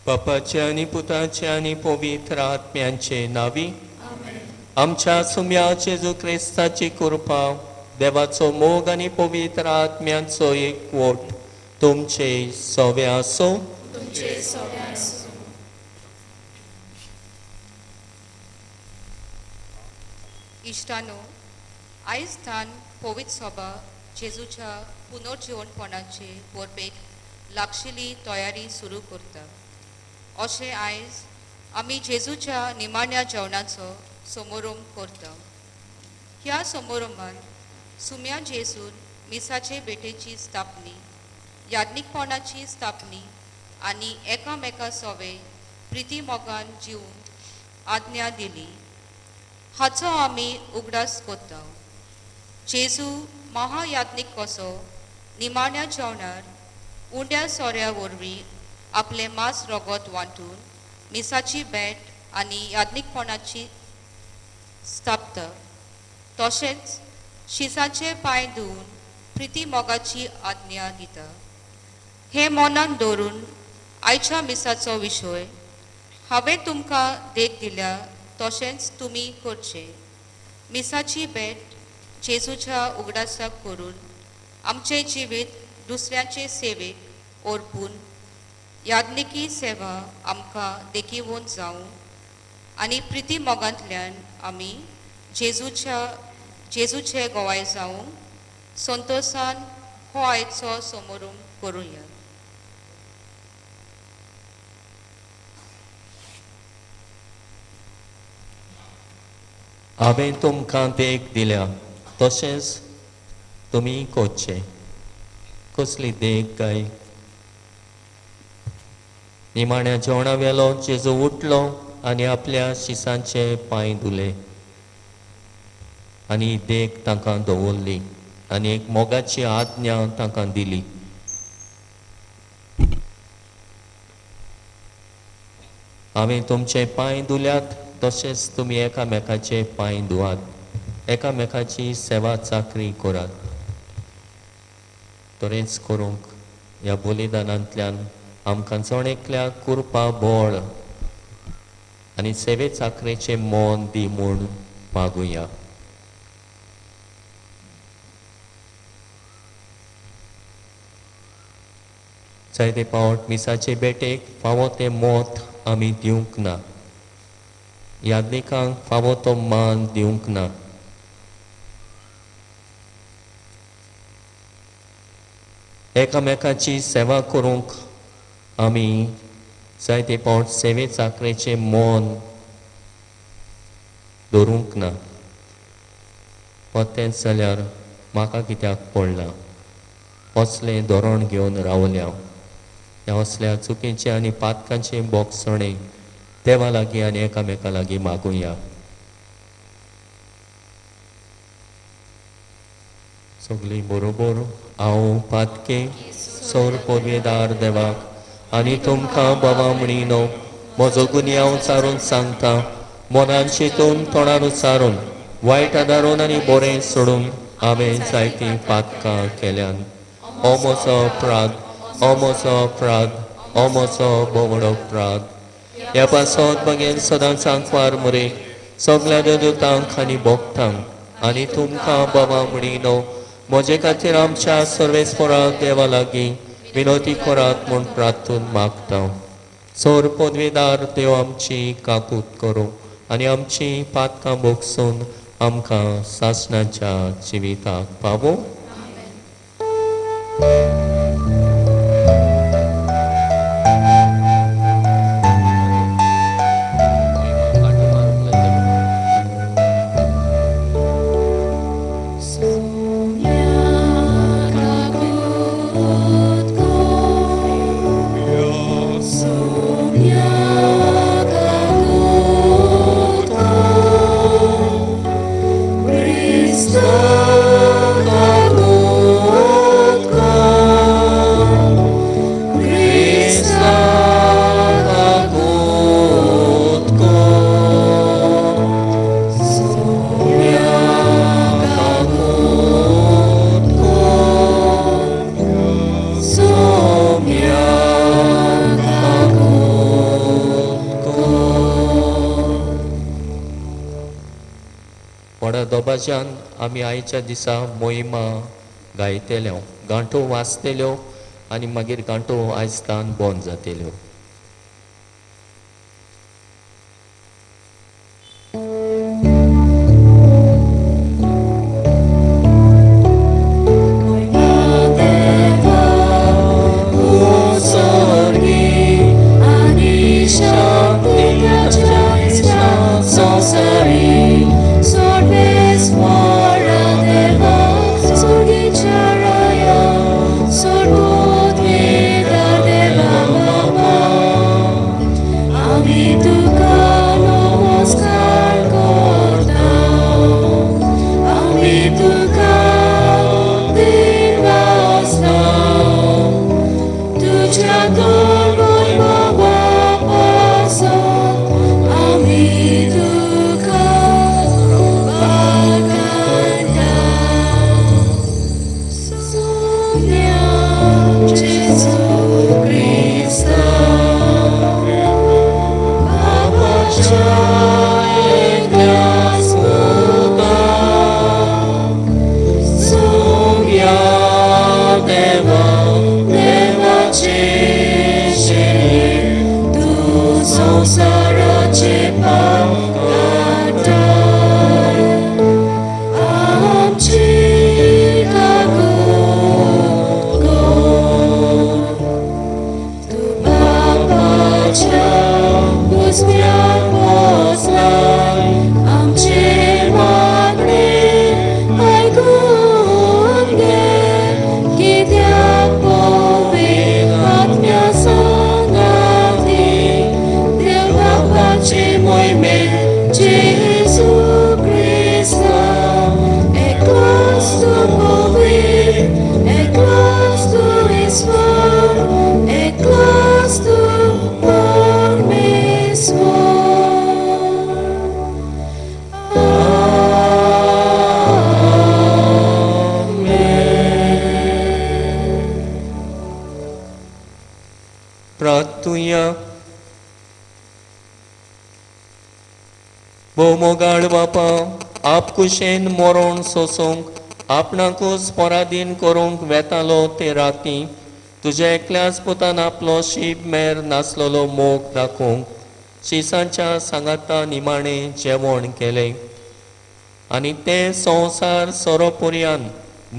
बापाचे आनी पुताचे आनी पवित्र आत्म्यांचे नावी आमच्या सुम्या जेजू क्रिस्ताची कृपा, देवाचो मोग आनी पवित्र आत्म्यांचो एकवट तुमचे सवे आसूं. इश्टानो, आयज थान पवित्र सभा जेजूच्या पुनर्जिवणपणाचे परबेक लागशिल्ली तयारी सुरू करता. अशें आयज आमी जेजूच्या निमाण्या जेवणाचो समारंभ करता. ह्या समारंभान सुम्या जेजून मिसाचे भेटेची स्थापनी, याज्ञिकपणाची स्थापनी आनी एकामेका सोवे प्रिती मोगान जिवूंक आज्ञा दिली, हाचो आमी उगडास करता. जेजू महायाज्ञीक कसो निमाण्या जेवणार उंड्या सोऱ्या वरवीं आपलें मांस रगत वांटून मिसाची भेट आनी याज्ञिकपणाची स्थापता, तशेंच शिसाचे पांय धुवन प्रिती मोगाची आज्ञा दिता. हें मनान दवरून आयच्या मिसाचो विशय हांवें तुमकां देख दिल्या तशेंच तुमी करचें. मिसाची भेट जेजूच्या उगडासाक करून आमचें जिवीत दुसऱ्याचे सेवेक ओर्पून याज्ञिकी सेवा आमकां देखीवंत जावं आनी प्रिती मोगांतल्यान आमी जेजूचे गोवाय जावं संतोसान हो आयचो समारंभ करुया. हांवें तुमकां देख दिल्या तशेंच तुमी करचें. कसली देख काय? निमाण्या जेवणा वेलो जेजू उठलो आनी आपल्या शिसांचे पांय धुले आनी देख तांकां दवरली आनी एक मोगाची आज्ञा तांकां दिली. हांवें तुमचे पांय धुल्यात तशेंच तुमी एकामेकाचे पांय धुवात, एकामेकाची सेवा चाकरी करात. तरेंच करूंक ह्या बलिदानांतल्यान आमकां जण एकल्याक कृपा, बळ आनी सेवे चाकरेचें मन दी म्हूण मागुया. जायते फावट मिसाचे भेटेक फावो तें मत आमी दिवंक ना, याज्ञिकांक फावो तो मान दिवंक ना. एकामेकाची सेवा करूंक आमी जायते फावट सेवे चाकरेचें मन दवरूंक ना. तेंच जाल्यार म्हाका कित्याक पडलां असलें धोरण घेवन रावल्या. ह्या असल्या चुकीचें आनी पातकांचें बोगसणें देवा लागीं आनी एकामेका लागीं मागुया. सगळीं बरोबर हांव पातके सौर पोरवेदार देवाक आनी तुमकां बाबा म्हणिनो म्हजो गुन्यांव चारून सांगता, मनान चिंतून तोंडार उच्चारून वायट आदारून आनी बरें सोडून हांवें जायतीं पातकां केल्यान. ओ म्हजो अपराध, ओ म्हजो अपराध, ओ म्हजो बोवडो अपराध. ह्या पासत बगेन सदांच आंकवार मुरे सगळ्या देवदूतांक आनी भोगतांक आनी तुमकां बाबा म्हणिनो म्हजे खातीर आमच्या सर्वेस्पराक देवा लागीं विनोती करात म्हूण प्रार्थून मागता. सोर पदवेदार देव आमची काकूत करूं आनी आमची पातकां भोगसून आमकां सासणाच्या जिविताक पावों. दबाज्यान आमी आयच्या दिसा मोहिमा गायतल्यो, गांठो वाचतल्यो आनी मागीर गांठो आयजतान बंद जातल्यो. भोवमोगाळ बापा, आपकुशेन मरण सोसूंक आपणाकूच पराधीन करूंक वेतालो ते राती तुज्या एकल्याच पुतान आपलो शीब मेर नासलेलो मोग दाखोवंक शिसांच्या सांगाता निमाणें जेवण केलें आनी तें संवसार सोरोपुर्यान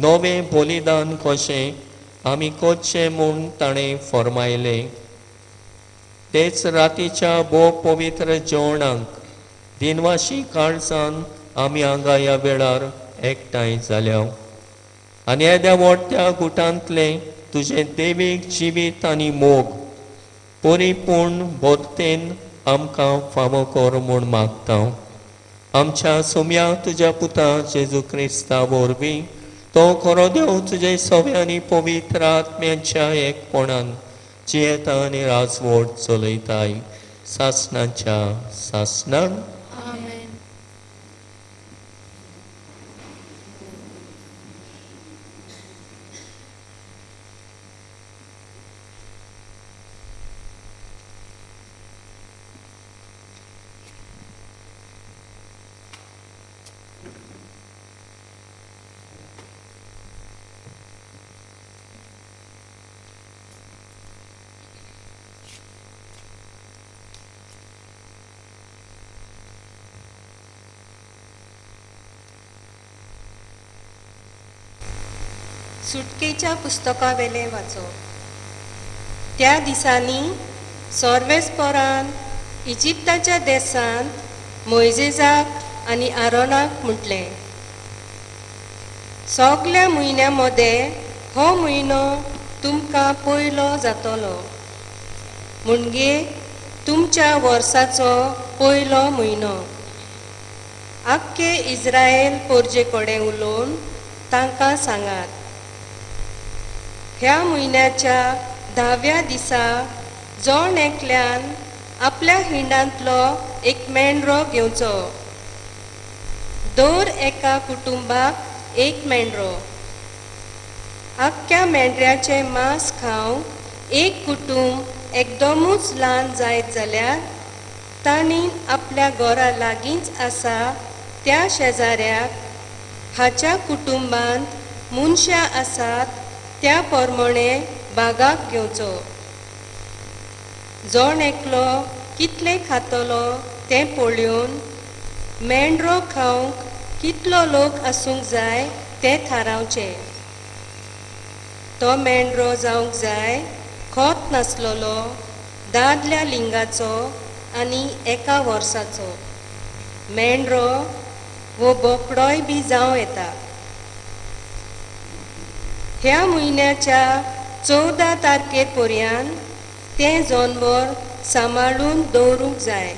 नवें बलिदान कशें आमी करचें म्हूण ताणें फर्मायलें. तेच रातीच्या भोव पवित्र जेवणाक दिनवाशी काळजान आमी हांगा ह्या वेळार एकठांय जाल्या आनी येद्या व्हडत्या गुटांतलें तुजें देवीक जिवीत आनी मोग परिपूर्ण भरतेन आमकां फावो कर म्हूण मागता. आमच्या सुम्या तुज्या पुता जेजू क्रिस्ता वरवीं तो खरो देव तुजे सव्या आनी पवित्र आत्म्यांच्या एकपणान जियेता आनी राजवट चलयताय सासणाच्या सासणान. सुटकेच्या पुस्तकावेलें वाचो. त्या दिसांनी सोर्वेस्पोरान इजिप्ताच्या देशांत मोयजेजाक आनी आरोनाक म्हटलें, सगल्या म्हयन्या मदें हो म्हयनो तुमकां पयलो जातलो, म्हणजे तुमच्या वर्साचो पयलो म्हयनो. आख्खे इज्रायल पोरजे कडेन उलोवन तांकां सांगात, ह्या म्हयन्याच्या 10व्या दिसा जण एकल्यान आपल्या हिंडांतलो एक मेंढरो घेवचो. दर एका कुटुंबाक एक मेंढरो. आख्ख्या मेंढऱ्याचें मांस खावंक एक कुटुंब एकदमूच ल्हान जायत जाल्यार तांणी आपल्या घरा लागींच आसा त्या शेजाऱ्याक हाच्या कुटुंबांत मनशां आसात त्या प्रमाणे बागाक घेवचो. जण एकलो कितलें खातलो तें पळोवन मेंढरो खावंक कितलो लोक आसूंक जाय तें थारावचें. तो मेंढरो जावंक जाय खोत नासलेलो, दादल्या लिंगाचो आनी एका वर्साचो. मेंढरो वो बोकडोय बी जावं येता. ह्या म्हयन्याच्या 14 तारखे पर्यंत तें जनवर सांबाळून दवरूंक जाय.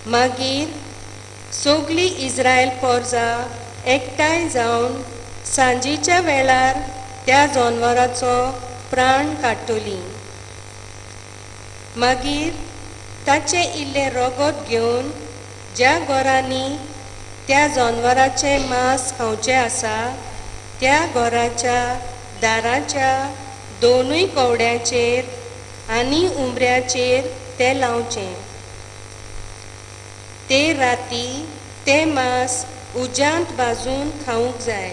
मागीर सगली इस्रायल पोरजा एकठांय जावन सांजेच्या वेळार त्या जनवराचो प्राण काडटली. मागीर ताचें इल्लें रगत घेवन ज्या घरांनी त्या जनवराचें मांस खावचें आसा त्या घराच्या दाराच्या दोनूय कवड्यांचेर आनी उमऱ्याचेर तें लावचें. ते राती तें मांस उज्यांत भाजून खावंक जाय.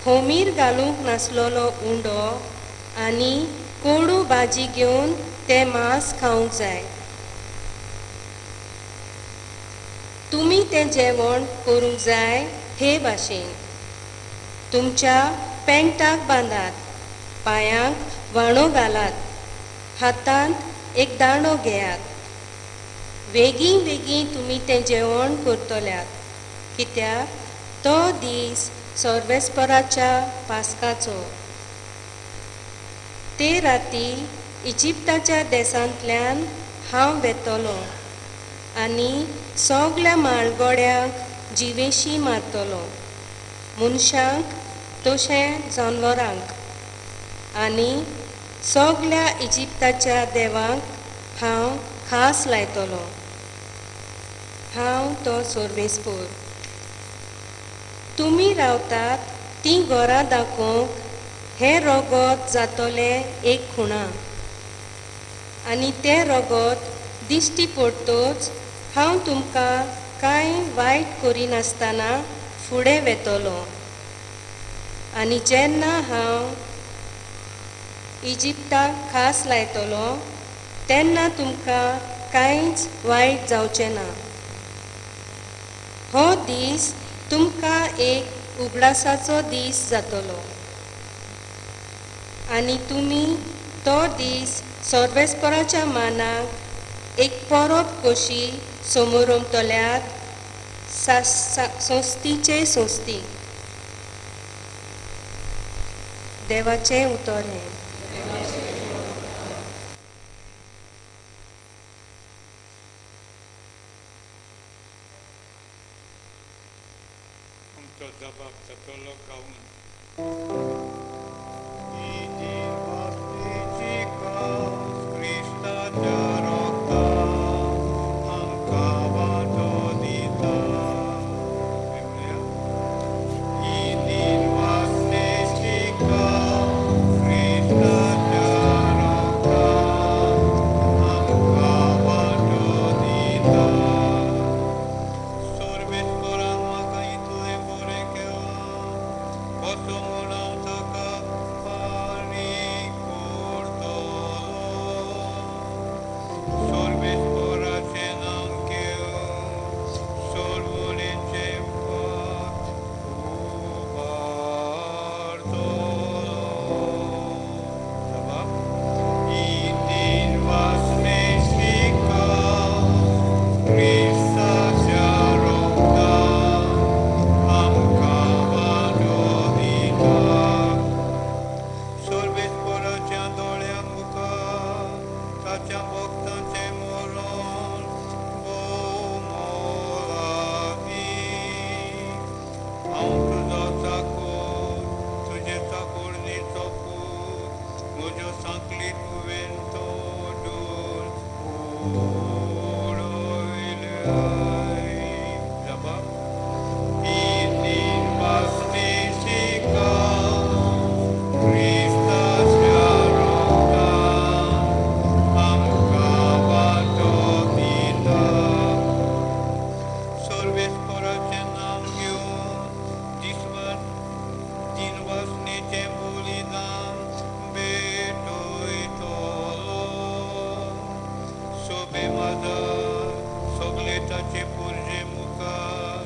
खोमीर घालूंक नासलेलो उंडो आनी कोडू भाजी घेवन तें मांस खावंक जाय. तुमी तें जेवण करूंक जाय हे भाशेन. तुमच्या पेंटाक बांदात, पांयांक व्हाणो घालात, हातांत एक दांडो घेयात. वेगीं वेगीं तुमी तें जेवण करतल्यात, कित्याक तो दीस सर्वेस्पराच्या पास्काचो. ते राती इजिप्ताच्या देशांतल्यान हांव वेतलो आनी सगल्या म्हालगड्यांक जिवेशी मारतलो, मनशांक तशें जनवरांक, आनी सगल्या इजिप्ताच्या देवांक हांव खास लायतलो. हांव तो सर्वेस्पोर. तुमी रावतात तीं घरां दाखोवंक हें रगत जातलें एक खुणा, आनी तें रगत दिश्टी पडटच हांव तुमकां कांय वायट करिनासतना फुडें वेतलो. आनी जेन्ना हांव इजिप्ताक खास लायतलो तेन्ना तुमकां कांयच वायट जावचें ना. हो दीस तुमकां एक उगडासाचो दीस जातलो आनी तुमी तो दीस सर्वेस्पराच्या मानाक एक परब कशी समोरमतल्यात संस्थीचे संस्थी. देवाचें उतर हें. आमचो जबाब जातलो गावन. ताचें बलिदान भेटयतलो. सोबे माजार सगळे ताचे पुरजे मुखार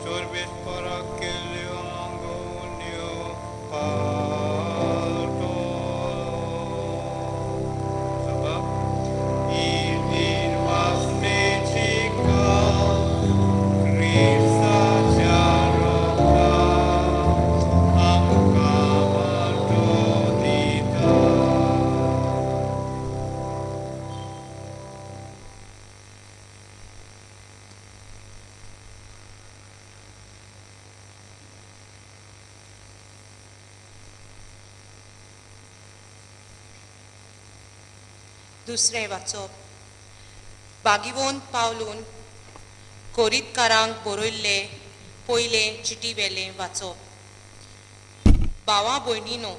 सर्वेस्पराक केल्ल्यो मागोवण्यो पाळटलो. सभा ही क्रिस्ताच्या रोगान आमकां वाटो दिता. दुसरें वाचप बागिवोन पावलून कोरीतकारांक बरयल्ले पयले चिटी वेलें वाचप. भावा भयणीनो,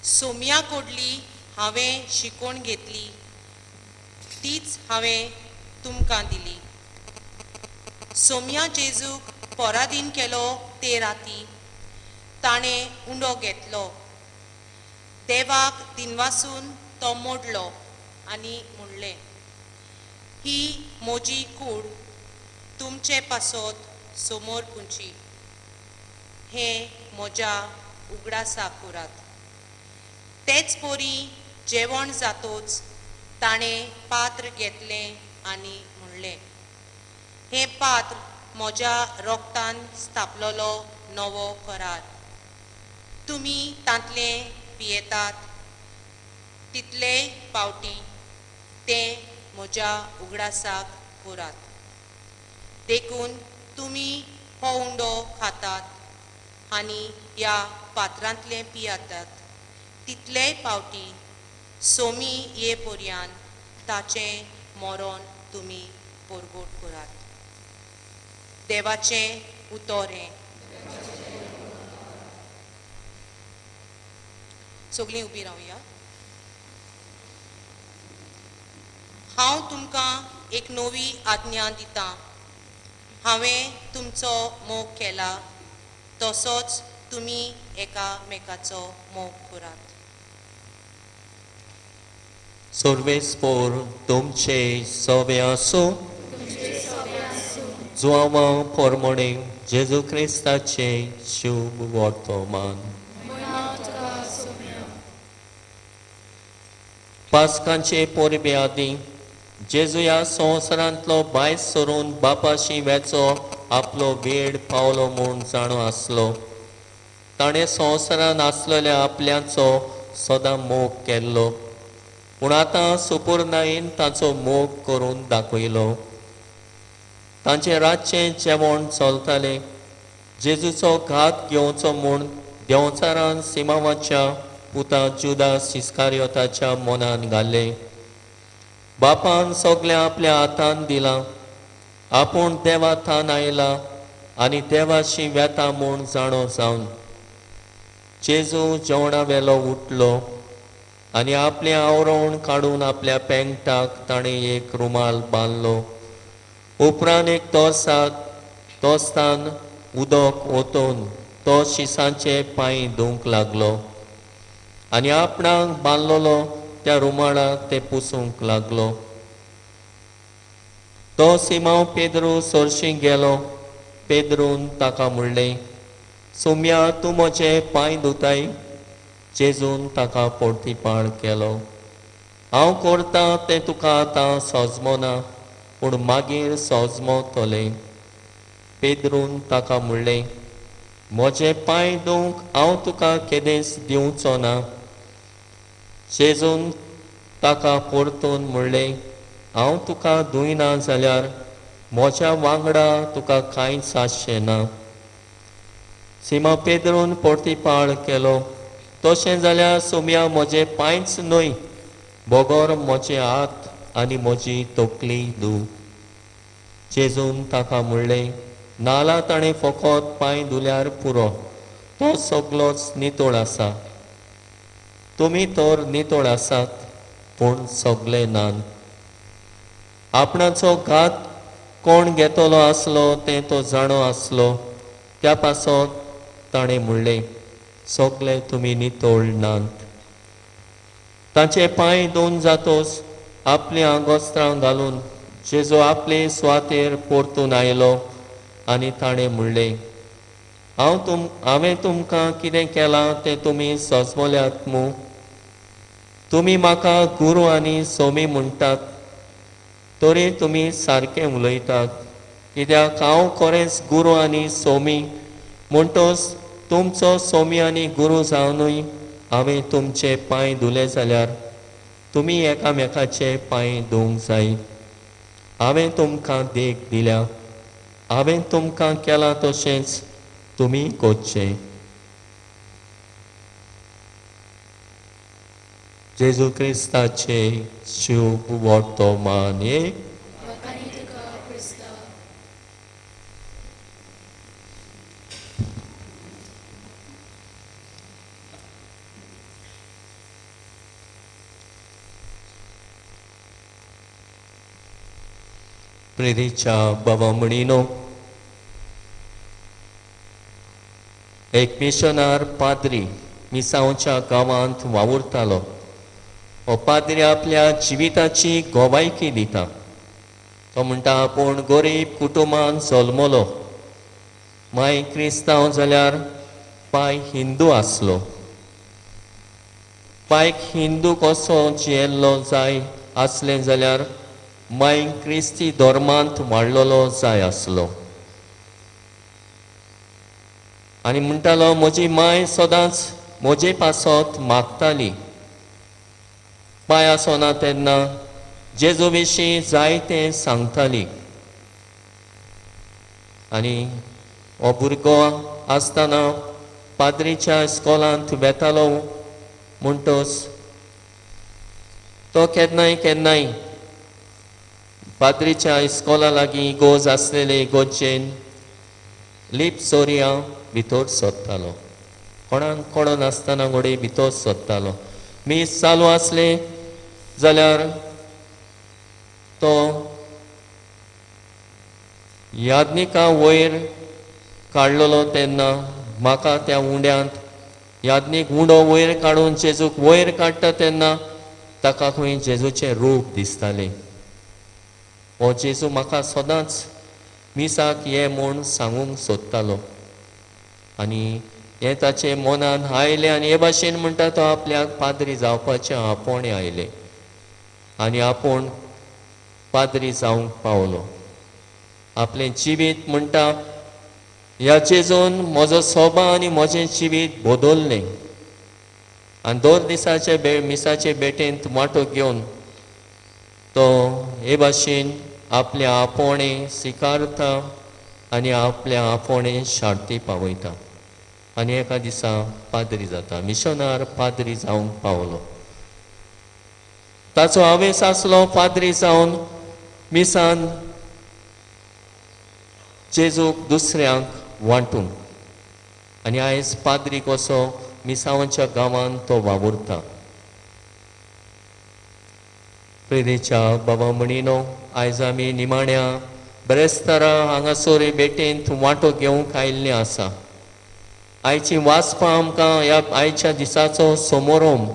सोम्या कोडली हांवें शिकोवन घेतली तीच हांवें तुमकां दिली. सोम्या जेजूक पराधीन केलो ते राती ताणें उंडो घेतलो, देवाक दिनवासून तो मोडलो आनी म्हणलें, ही म्हजी कूड तुमचे पासत समोर पुंची, हें म्हज्या उगडासाक करात. तेच परी जेवण जातोच ताणें पात्र घेतलें आनी म्हणलें, हें पात्र म्हज्या रोगतान स्थापलेलो नवो करार, तुमी तांतलें पियेतात तितलेय पावटी तें म्हज्या उगडासाक करात. देखून तुमी हो उंडो खातात आनी ह्या पात्रांतलें पियेतात तितलेय पावटी सोमी ये पर्यान ताचें मरण तुमी परगट करात. देवाचें उतर हें. सगळीं उबीं रावया. हांव तुमकां एक नवी आज्ञा दितां, हांवें तुमचो मोग केला तसोच तुमी एकामेकाचो मोग करात. सर्वेस्पोर तुमचे सोबे आसूं. जुआंवा पोरमोणे जेजू क्रिस्ताचे शुभ वर्तमान. पास्कांचे परबे आदीं जेजू ह्या संवसारांतलो भायर सरून बापाशी वेचो आपलो वेळ पावलो म्हूण जाणो आसलो. ताणें संवसारांत आसलेल्या आपल्याचो सदां मोग केल्लो, पूण आतां सुपुर्नायेन ताचो मोग करून दाखयलो. तांचें रातचें जेवण चलतालें. जेजूचो घात घेवचो म्हूण देंवचारान सिमांवाच्या पुता जुदास इस्कारियोताच्या मनान घालें. बापान सगळें आपल्या हातान दिलां, आपूण देवा थान आयला आनी देवाशी वेता म्हूण जाणो जावन जेजू जेवणा वेलो उठलो आनी आपलें आवरण काडून आपल्या पेंगटाक ताणें एक रुमाल बांदलो. उपरांत एक तोस्तान उदक ओतून तो शिसांचे पांय धुवंक लागलो आनी आपणाक बांदलेलो त्या रुमाळाक ते पुसूंक लागलो. तो सिमांव पेद्रू सरशी गेलो. पेद्रून ताका म्हणलें, सोम्या तूं म्हजे पांय धुताय? जेजून ताका पोर्तीपाळ केलो, हांव करतां तें तुका आतां सजमना, पूण मागीर सजमतलें. पेद्रून ताका म्हणलें, म्हजे पांय धुवंक हांव तुका केदेंच दिवचो ना. जेजून ताका परतून म्हणलें, हांव तुका धुयना जाल्यार म्हज्या वांगडा तुका कांयच आसचें ना. सिमा पेद्रून पोर्तीपाळ केलो, तशें जाल्यार सोम्या म्हजे पांयच न्हय बगर म्हजे हात आनी म्हजी तकली धू. जेजून ताका म्हणलें, नाला ताणें फकत पांय धुल्यार पुरो, तो सगलोच नितळ आसा. तुमी तर नितळ आसात, पूण सगळे नान. आपणाचो घात कोण घेतलो आसलो तें तो जाणो आसलो, त्या पासत ताणें म्हणलें, सगळे तुमी नितळ नात. तांचे पांय धुवन जातोच आपलीं आंगवस्त्रां घालून जेजू आपले सुवातेर परतून आयलो आनी ताणें म्हणलें, हांवें तुमकां कितें केलां तें तुमी सजमल्यात मू? तुमी म्हाका गुरू आनी सोमी म्हणटात, तरी तुमी सारकें उलयतात, कित्याक हांव खरेंच गुरू आनी सोमी. म्हणटच तुमचो सोमी आनी गुरू जावनूय हांवें तुमचे पांय धुले जाल्यार तुमी एकामेकाचे पांय धुवंक जाय. हांवें तुमकां देख दिल्या, हांवें तुमकां केलां तशेंच तुमी करचें. जेजू क्रिस्ताचे शुभ वर्तमान. एक प्रेरीच्या बाबा म्हणिनो, एक मिशनार पाद्री मिसांवच्या गांवांत वावुरतालो. हो पाद्री आपल्या जिविताची गोवायकी दिता. तो म्हणटा, आपूण गरीब कुटुंबान जल्मलो, माय क्रिस्तांव जाल्यार पाय हिंदू आसलो. पायक हिंदू कसो जियेल्लो जाय आसलें जाल्यार माय क्रिस्ती धर्मांत वाडलेलो जाय आसलो. आनी म्हणटालो, म्हजी माय सदांच म्हजे पासत मागताली. पांय आसना तेन्ना जेजू विशीं जायतें सांगताली. आनी हो भुरगो आसतना पाद्रीच्या इस्कोलांत वेतालो म्हणटच तो केन्नाय केन्नाय पाद्रीच्या इस्कोला लागीं इगोज आसलेले इगोजेन लिप चोरयां भितर सोदतालो. कोणाक कोण नासतना घोडे भितर सोदतालो. मीस चालू आसलें जाल्यार तो याज्ञिका वयर काडलेलो तेन्ना म्हाका त्या उंड्यांत याज्ञीक उंडो वयर काडून जेजूक वयर काडटा तेन्ना ताका खंय जेजूचें रूप दिसतालें. हो जेजू म्हाका सदांच मिसाक ये म्हूण सांगूंक सोदतालो. आनी हें ताचें मनान आयलें आनी हे भाशेन म्हणटा तो आपल्याक पाद्री जावपाचें आपोवणें आयलें आनी आपूण पाद्री जावंक पावलो. आपलें जिवीत म्हणटा ह्या जेजून म्हजो सोबा आनी म्हजें जिवीत बदललें. आनी दर दिसाचे मिसाचे भेटेंत वांटो घेवन तो हे भाशेन आपलें आपोवणें स्विकारता आनी आपलें आपोवणें शार्ती पावयता आनी एका दिसा पाद्री जाता. मिशनार पाद्री जावंक पावलो. ताचो हावेस आसलो पाद्री जावन मिसान जेजूक दुसऱ्यांक वांटूंक. आनी आयज पाद्री कसो मिसांवाच्या गांवांत तो वावुरता. प्रेरीच्या बाबा म्हणिनो, आयज आमी निमाण्या बेरेस्तारा हांगासर भेटेंत वांटो घेवंक आयिल्लें आसा. आयची वाचपां आमकां ह्या आयच्या दिसाचो समोरोम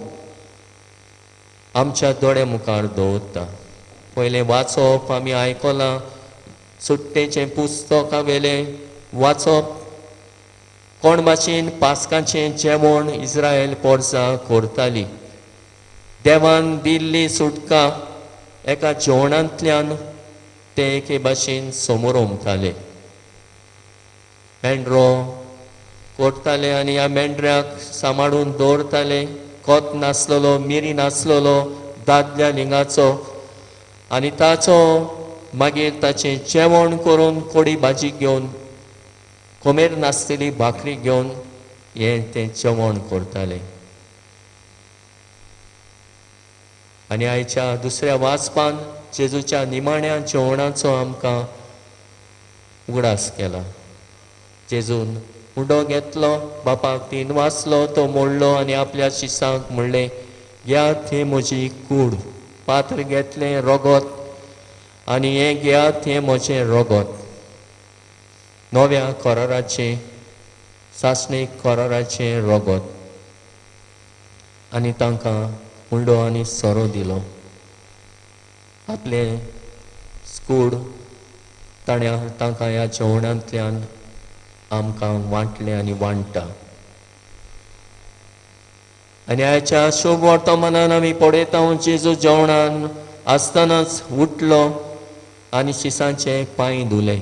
आमच्या दोळे मुखार दवरता. पयलें वाचप आमी आयकलां, सुट्टेचें पुस्तका वेलें वाचप, कोण भाशेन पास्काचें जेवण इस्रायल पोरसां करताली. देवान दिल्ली सुटका एका जेवणांतल्यान ते एके भाशेन समोर ओमताले. मेंढरो करताले आनी ह्या मेंढऱ्याक सांबाळून दवरताले. कोत नासलेलो, मिरी नासलेलो, दादल्या लिंगाचो, आनी ताचो मागीर ताचें जेवण करून कोडी भाजी घेवन कोमेर नासलेली भाकरी घेवन हें तें जेवण करताले. आनी आयच्या दुसऱ्या वाचपान जेजूच्या निमाण्या जेवणाचो आमकां उगडास केला. जेजून उंडो घेतलो, बापाक तीन वाचलो, तो मोडलो आनी आपल्या शिसांक म्हणलें, घेयात हें म्हजी कूड. पात्र घेतलें रगत आनी हें घेयात हें म्हजें रगत, नव्या कराराचें सासणीक कराराचें रगत. आनी तांकां उंडो आनी सोरो दिलो. आपलें स्कूड ताणें तांकां ह्या जेवणांतल्यान आमकां वांटलें आनी वांट्टा. आनी आयच्या शुभ वर्तमानान आमी पळयता, जेजू जेवणान आसतनाच उठलो आनी शिसांचे पांय धुले.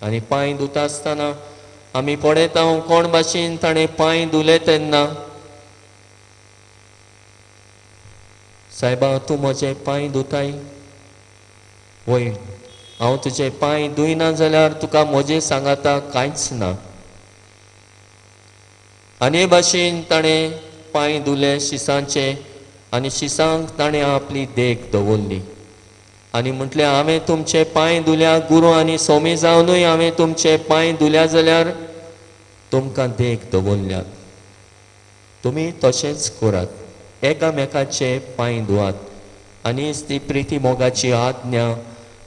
आनी पांय धुता आसतना आमी पळयता कोण भाशेन ताणें पांय धुले तेन्ना, सायबा तूं म्हजे पांय धुताय? वय, हांव तुजे पांय धुयना जाल्यार तुका म्हजे सांगाता कांयच ना. आनी हे भाशेन ताणें पांय धुले शिसांचे आनी शिसांक ताणें आपली देख दवरली आनी म्हटलें, हांवें तुमचे पांय धुल्या, गुरू आनी सोमी जावनूय हांवें तुमचे पांय धुल्या जाल्यार तुमकां देख दवरल्यात, तुमी तशेंच करात, एकामेकाचे पांय धुवात. आनी ती प्रिती मोगाची आज्ञा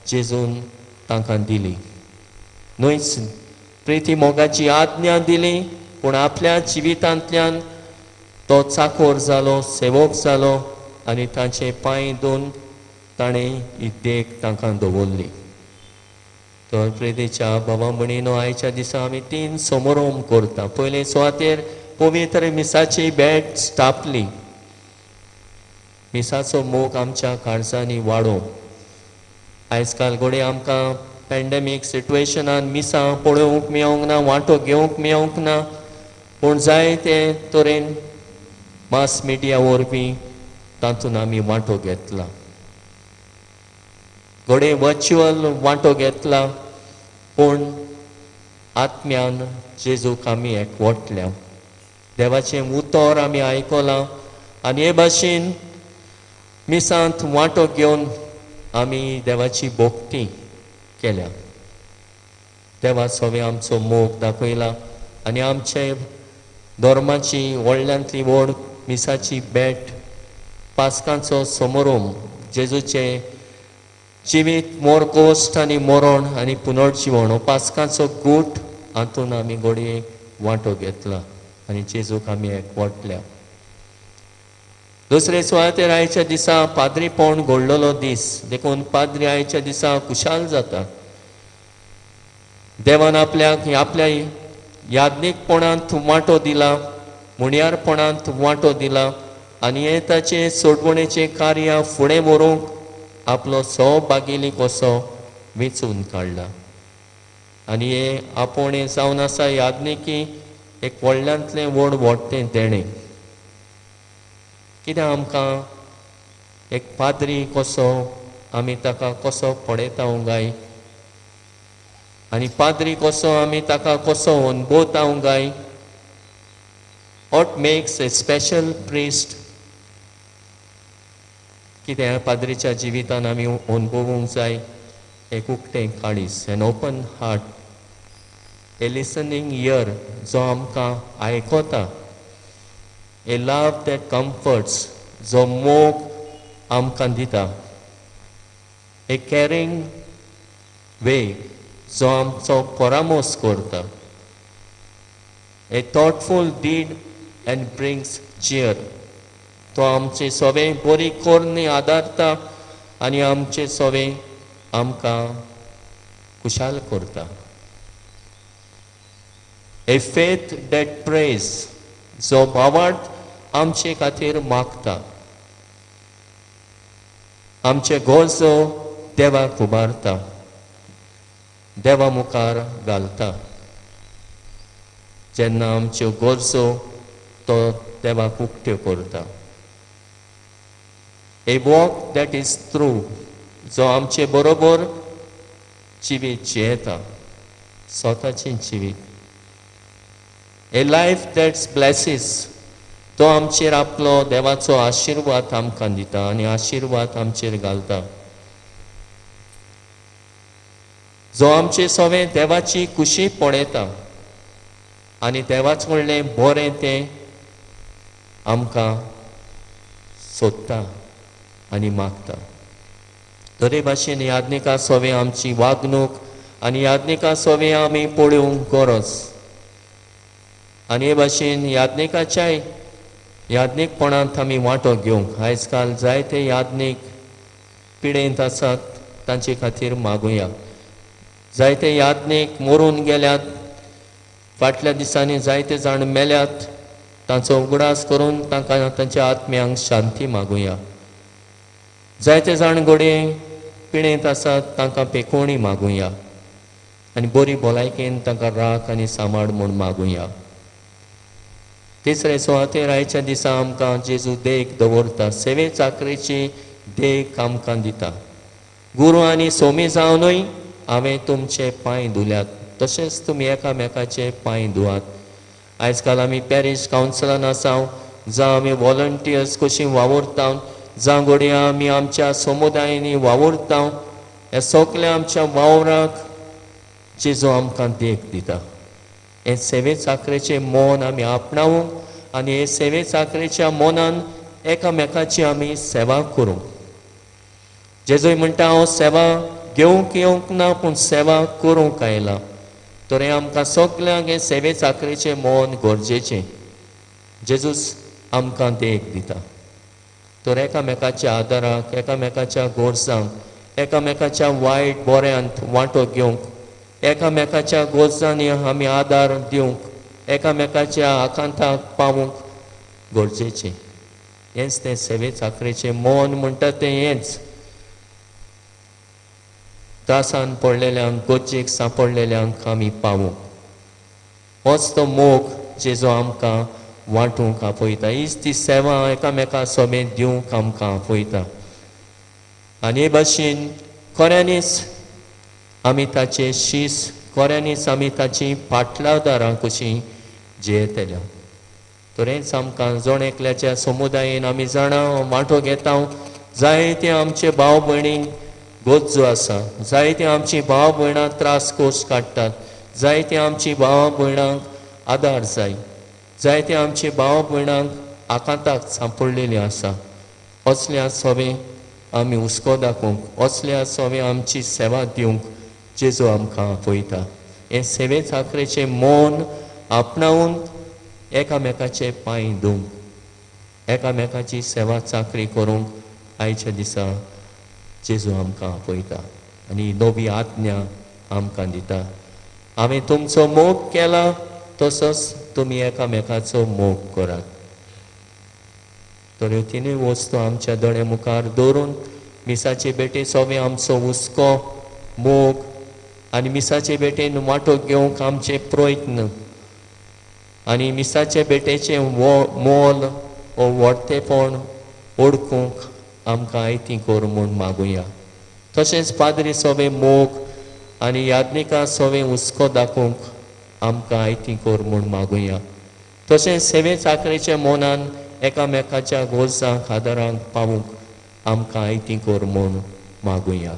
जेजून तांकां दिली. न्हयच प्रिती मोगाची आज्ञा दिली, पूण आपल्या जिवितांतल्यान तो चाकोर जालो, सेवक जालो आनी तांचे पांय धुवन ताणें ही देख तांकां दवरली. तर प्रेतेच्या बाबा म्हणिनो, आयच्या दिसा आमी 3 समारोंभ करता. पयले सुवातेर पवित्र मिसाची भेट स्थापली. मिसाचो मोग आमच्या काळजांनी वाडोवंक. आयज काल घडये आमकां पॅन्डेमीक सिट्युएशनान मिसां पळोवंक मेळोंक ना, वांटो घेवंक मेळोंक ना, पूण जाय ते तरेन मास मिडिया वरवीं तातूंत आमी वांटो घेतला. घडये वर्च्युअल वांटो घेतला, पूण आत्म्यान जेजूक आमी एकवटल्या, देवाचें उतर आमी आयकलां आनी हे भाशेन मिसांत वांटो घेवन आमी देवाची भक्ती केल्या. देवा सवें आमचो मोग दाखयला आनी आमचे धर्माची व्हडल्यांतली व्हड मिसाची भेट, पास्कांचो समारोंभ, जेजूचें जिवीत, मोर कोश्ट आनी मरण आनी पुनर्जिवण, हो पास्कांचो गूट हातूंत आमी घडये वांटो घेतला आनी जेजूक आमी एकवटल्या. दुसरे सुवातेर आयच्या दिसा पाद्रीपण घडलेलो दीस, देखून पाद्री आयच्या दिसा खुशाल जाता. देवान आपल्याक आपल्या याज्ञीकपणांत वांटो दिला, मुणयारपणांत वांटो दिला आनी हे ताचे सोडवणेचें कार्य फुडें व्हरूंक आपलो सहभागिली कसो वेंचून काडला. आनी हे आपोवणें जावन आसा याज्ञिकी एक व्हडल्यांतलें व्हड व्हडटें देणें. कित्याक आमकां एक पाद्री कसो आमी ताका कसो पळयता गाय आनी पाद्री कसो आमी ताका कसो अनभवता गाय. What makes a special priest? कितें पाद्रीच्या जिवितान आमी अनुभवूंक जाय? एक उक्तें काळीज, an open heart, a listening ear जो आमकां आयकता, ए लव that comforts जो मोग आमकां दिता, ए कॅरिंग वे जो आमचो परामोस करता, a thoughtful deed and brings cheer, तो आमचे सवे बरी कोरणी आदारता आनी आमचे सवे आमकां खुशाल करता. ए फेथ that praise जो भावार्थ आमचे खातीर मागता, आमचे गरजो देवाक उबारता, देवा मुखार घालता. जेन्ना आमच्यो गरजो तो देवाक उक्त्यो करता. A walk that is true जो आमचे बरोबर जिवीत जियेता, स्वताचें जिवीत. ए लायफ that's blesses तो आमचेर आपलो देवाचो आशिर्वाद आमकां दिता आनी आशिर्वाद आमचेर घालता. जो आमचे सवें देवाची खुशी पळयता आनी देवाच म्हणलें बरें तें आमकां सोदता आनी मागता. तरे भाशेन याज्ञिका सवें आमची वागणूक आनी याज्ञिका सवें आमी पळोवंक गरज. आनी हे भाशेन याज्ञिकाच्याय याज्ञिकपणांत आमी वांटो घेवंक. आयज काल जायते याज्ञीक पिडेंत आसात, तांचे खातीर मागुया. जायते याज्ञीक मरून गेल्यात, फाटल्या दिसांनी जायते जाण मेल्यात, तांचो उगडास करून तांकां तांच्या आत्म्यांक शांती मागुया. जायते जाण घडये पिडेंत आसात, तांकां पेकोवणी मागुया आनी बरी भलायकेन तांकां राख आनी सांबाळ म्हूण मागुया. तिसरे सुवातेर आयच्या दिसा आमकां जेजू देख दवरता, सेवे चाकरेची देख आमकां दिता. गुरू आनी सोमी जावनूय हांवें तुमचे पांय धुल्यात, तशेंच तुमी एकामेकाचे पांय धुवात. आयज काल आमी पॅरीश कावन्सिलान आसा, जावं आमी वॉलंटियर्स कशीं वावुरता, जावं घडये आमी आमच्या समुदायांनी वावुरता, ह्या सगल्या आमच्या वावराक जेजू आमकां देख दिता. हे सेवे चाकरेचें मन आमी आपणावूंक आनी हे सेवे चाकरेच्या मनान एकामेकाची आमी सेवा करूंक. जेजूय म्हणटा हांव सेवा घेवंक येवंक ना, पूण सेवा करूंक आयला. तर हें आमकां सगल्यांक हें सेवे चाकरेचें मन गरजेचें. जेजूच आमकां देख दिता. तर एकामेकाच्या आदाराक, एकामेकाच्या गरजांक, एकामेकाच्या वायट बऱ्यांत वांटो घेवंक, एकामेकाच्या गरजांनी आमी आदार दिवंक, एकामेकाच्या आकांताक पावूंक गरजेचें. हेंच तें सेवे चाकरेचें मन म्हणटा तें हेंच. त्रासान पडलेल्यांक, गरजेक सांपडलेल्यांक आमी पावूंक. होच तो मोग जेजो आमकां वांटूंक आपयता. हीच ती सेवा एकामेका सोबें दिवंक आमकां आपयता. आनी हे भाशेन खऱ्यांनीच आमी ताचे शीस, खऱ्यांनीच आमी ताची पाटलादारां कशीं जियेतल्या. तर हेंच आमकां जण एकल्याच्या समुदायेन आमी जाणां वांटो घेता. जायते आमचे भाव भयणींक गरजो आसा, जायते आमची भाव भयणां त्रास कोस काडटात, जायते आमची भाव भयणांक आदार जाय, जायते आमचे भाव भयणांक आकांताक सांपडलेली आसा. असल्या सोबें आमी हुस्को दाखोवंक, असल्या सोबें आमची सेवा दिवंक जेजू आमकां आपयता. हें सेवे चाकरेचें मन आपणावन एकामेकाचे पांय धुवंक, एकामेकाची सेवा चाकरी करूंक आयच्या दिसा जेजू आमकां आपयता आनी नवी आज्ञा आमकां दिता. हांवें तुमचो मोग केला तसोच तुमी एकामेकाचो मोग करात. तर ह्यो तिनूय वस्तू आमच्या दोळे मुखार दवरून मिसाचे भेटे सोबे आमचो हुस्को, मोग आनी मिसाचे भेटेन वांटो घेवंक आमचे प्रयत्न आनी मिसाचे भेटेचें मोल वो व्हडतेपण ओळखूंक आमकां आयती कर म्हूण मागुया. तशेंच पाद्री सोबे मोग आनी याज्ञिका सोबे हुस्को दाखोवंक आमकां आयती कर म्हूण मागुया. तशेंच सेवे चाकरेच्या मनान एकामेकाच्या गरजांक आदारांक पावूंक आमकां आयती कर म्हूण मागुया.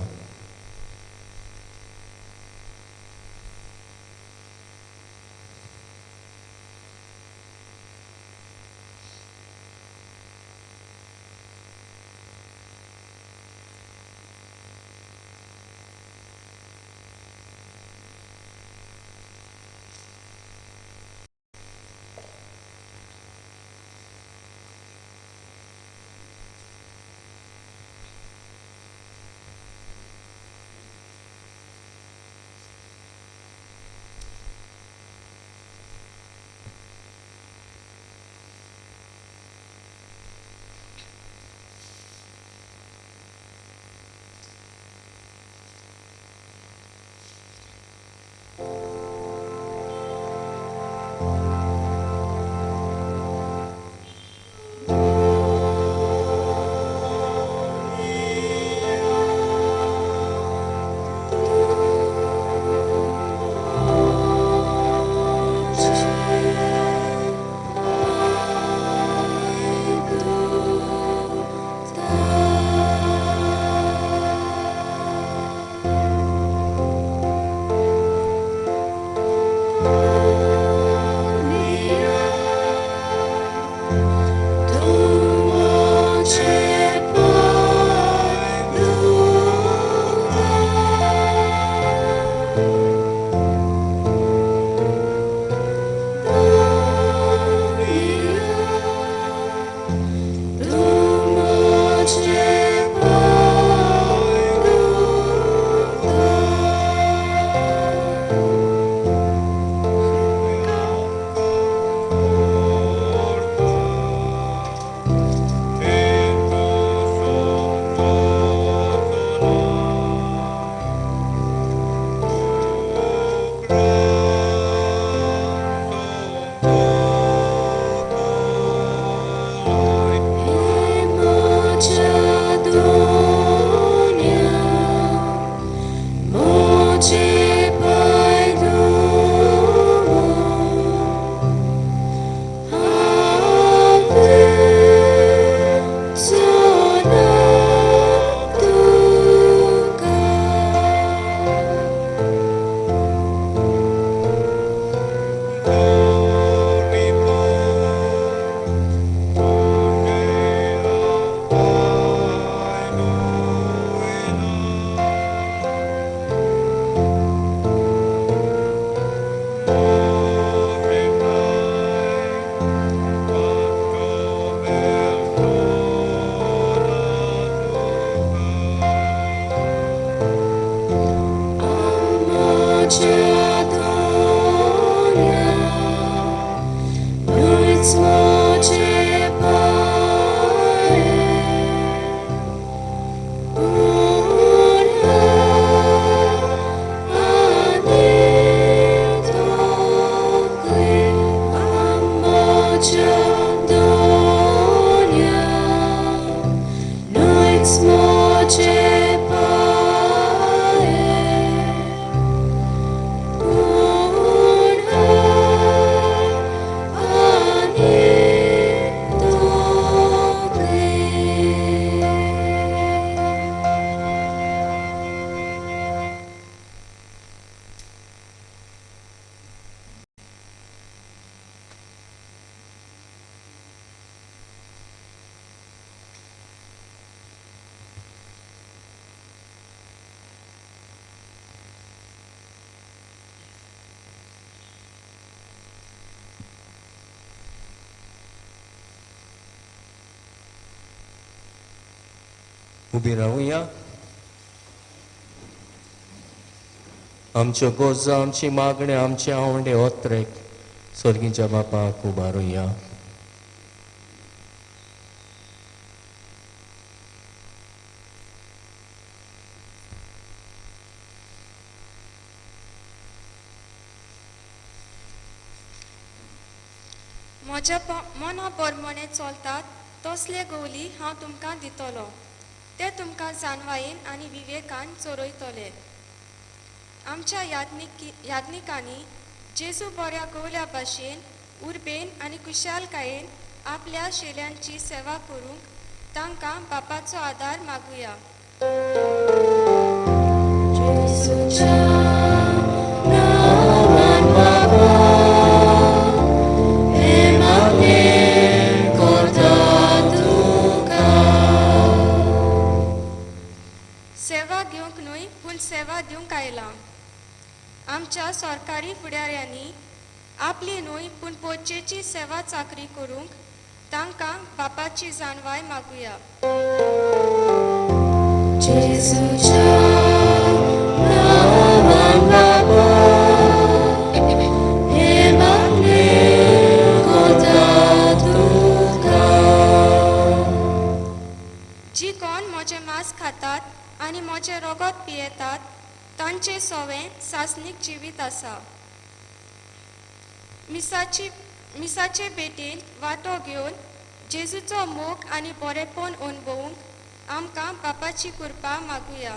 उबी रावया. आमच्यो गरजो, आमची मागण्यो, आमचे आवंडे ओत्रेक स्वर्गीच्या बापाक उबारुया. म्हज्या मना प्रमाणें चलतात तसले गवली हांव तुमकां दितलो, ते तुमकां जाणवायेन आनी विवेकान चोरयतले. आमच्या याज्ञिकांनी जेजू बऱ्या गवल्या भाशेन उर्बेन आनी कुशालकायेन आपल्या शेल्यांची सेवा करूंक तांकां बापाचो आदार मागुया. सेवा घेवंक न्हय पूण सेवा दिवंक आयला. आमच्या सरकारी फुडाऱ्यांनी आपली न्हय पूण पोचेची सेवा चाकरी करूंक तांकां बापाची जाणवाय मागुया. जी कोण म्हजें मांस खातात आनी म्हजें रगत पियेतात तांचें सोवें सासणीक जिवीत आसा. मिसाचे भेटेंत वांटो घेवन जेजूचो मोग आनी बरेपण अणभवूंक आमकां बापाची कृपा मागुया.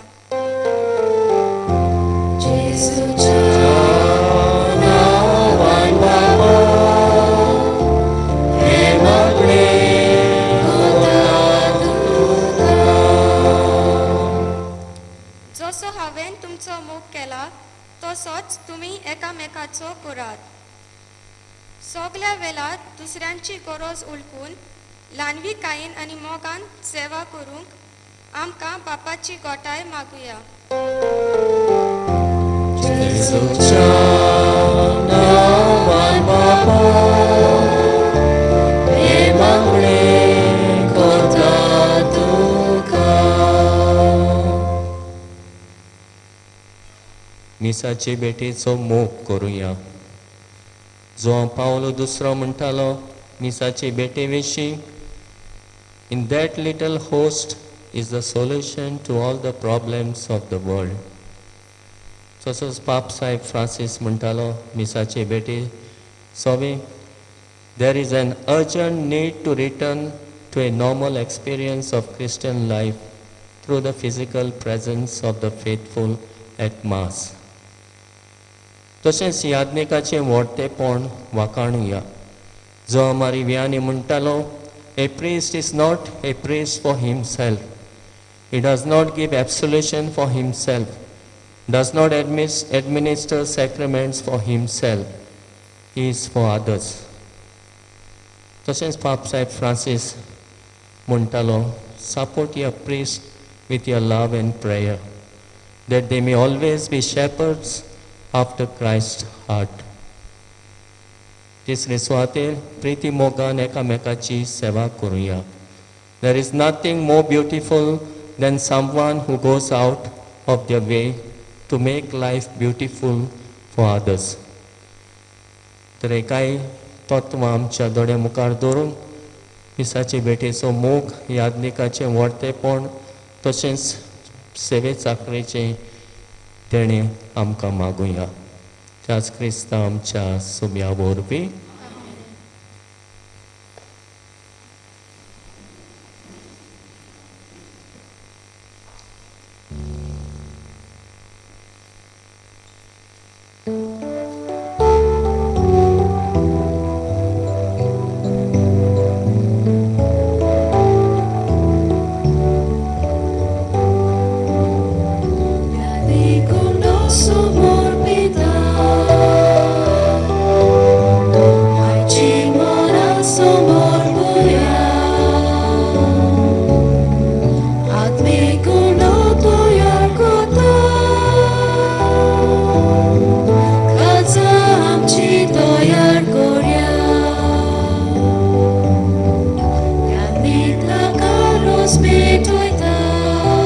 जसो हांवें तुमचो मोग केला तसोच तुमी एकामेकाचो करात. सगल्या वेळार दुसऱ्यांची गरज उलकून ल्हानविकायेन आनी मोगान सेवा करूंक आमकां बापाची गोठाय मागुया. मिसाचे भेटेचो मोग करुया. जो पावलो दुसरो म्हणटालो मिसाचे भेटे विशीं, in that little host is the solution to all the problems of the world. तसोच पाप साहेब फ्रांसीस म्हणटालो मिसाचे भेटे सोवे, there is an urgent need to return to a normal experience of Christian life through the physical presence of the faithful at mass. तशेंच याज्ञिकाचें व्हडतेपण वाखाणुया. जो अमारी Vianney म्हणटालो, a priest is not a priest for himself. He does not give absolution for himself, does not administer sacraments for himself. He is for others. तशेंच पाप साहेब Francis म्हणटालो, support your priest with your love and prayer, that they may always be shepherds after Christ's heart. तिसरे सुवातेर प्रिती मोगान एकामेकाची सेवा करुया. There is nothing more beautiful than someone who goes out of their way to make life beautiful for others. तर हे कांय तत्वां आमच्या दोळ्या मुखार दवरून मिसाचे भेटेचो मोग, याज्ञिकाचें व्हडतेपण, तशेंच सेवे चाकरेचें तेणें आमकां मागुया. त्याच क्रिस्ता आमच्या सुम्या वरवीं. Carlos Betoita.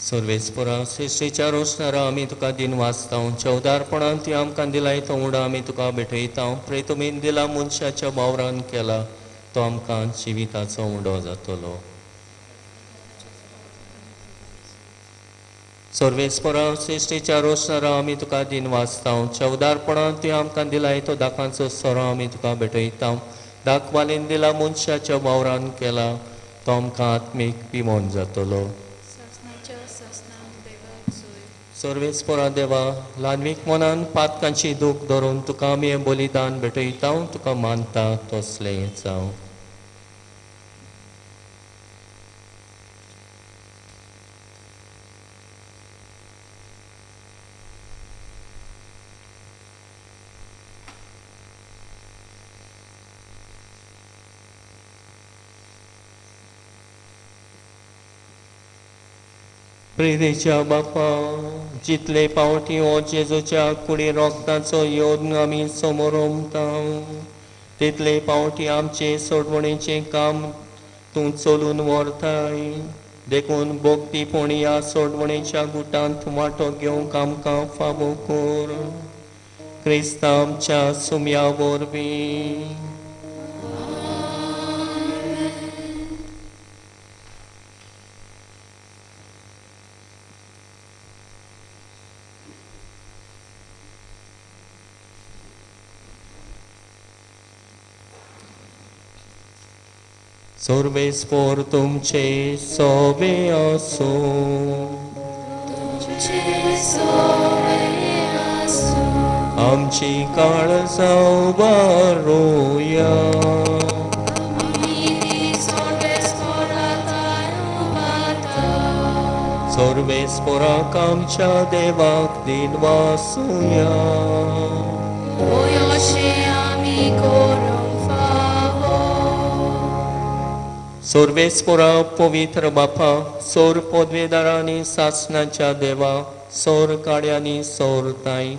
सर्वेस्परा सृश्टीच्या रोसणारा आमी तुका दिन वाचता चवदारपणान ती आमकां दिलाय तो उडा आमी तुका भेटयता. प्रेतुमीन दिला मनशाच्या वावरान केला तो आमकां जिविताचो उडो जातलो. सर्वेस्परा सृश्टीच्या रोसणारा आमी तुका दिन वाचता चवदारपणान ती आमकां दिलाय तो दाकांचो सोरो आमी तुका भेटयता. दाखवालीन दिला मनशाच्या वावरान केला तो आमकां आत्मीक पिवोन जातलो. सर्वेस्परा देवा ल्हानवीक मनान पातकांची दूख धरून तुका आमी हें बलिदान भेटयता तुका मानता तसलें जावं. प्रेरीच्या बापा जितले पावटी हो जेजूच्या कुडी रोगताचो योद्न आमी समोर ओमता तितले पावटी आमचे सोडवणेचें काम तूं चलून व्हरताय. देखून भोगतीपणी ह्या सोडवणेच्या गुटांत वांटो घेवंक आमकां फावो कर. क्रिस्तांव आमच्या सुम्या वरवीं. सर्वेस्पोर तुमचे सोबे आसूं. आमची काळजां उबारुया. सर्वेस्पोराक आमच्या देवाक दिनवासुया. सर्वेस्पोरा पवित्र बापा सोर पदवेदारांनी सासणाच्या देवा सोर काड्यांनी सोर ताई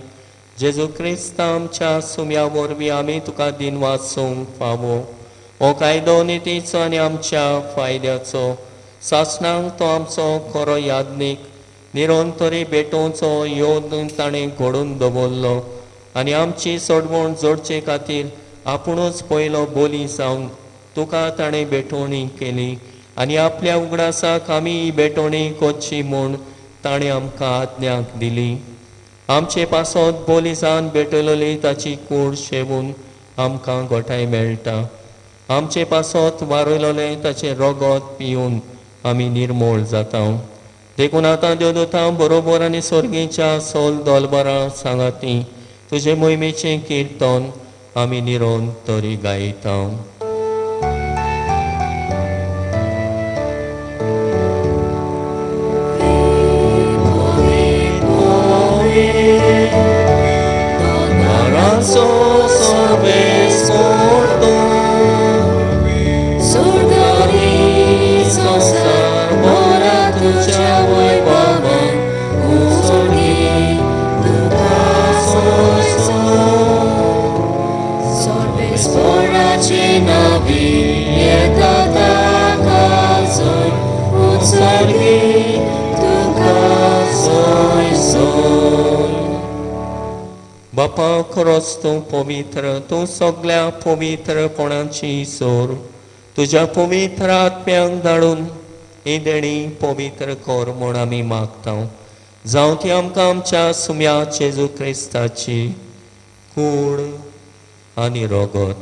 जेजू क्रिस्त आमच्या सुम्या वरवीं आमी तुका दिनवासूंक फावो. हो कायदो नितीचो आनी आमच्या फायद्याचो सासणांक तो आमचो खरो यादनीक निरंतरी भेटोवचो योद ताणें घडोवन दवरलो आनी आमची सोडवण जोडचे खातीर आपुणूच पयलो बोली जावन तुका ताणें भेटवणी केली आनी आपल्या उगडासाक आमी ही भेटवणी करची म्हूण ताणें आमकां आज्ञाक दिली. आमचे पासत बोली जावन भेटयलेली ताची कूड शेवून आमकां गोठाय मेळटा. आमचे पासत वारयलेलें ताचें रगत पिवन आमी निर्मूळ जाता. देखून आतां देवदूतां बरोबर आनी सर्गीच्या सोल दोलबरां सांगाती तुजे मोहिमेचें किर्तन आमी निरोन तरी गायता. बापा खरोच तूं पवित्र, तूं सगळ्या पवित्रपणाची सोर. तुज्या पवित्र आत्म्यांक धाडून ही देणी पवित्र कर म्हूण आमी मागता. जावं ती आमकां आमच्या सुम्या जेजू क्रिस्ताची कूड आनी रगत.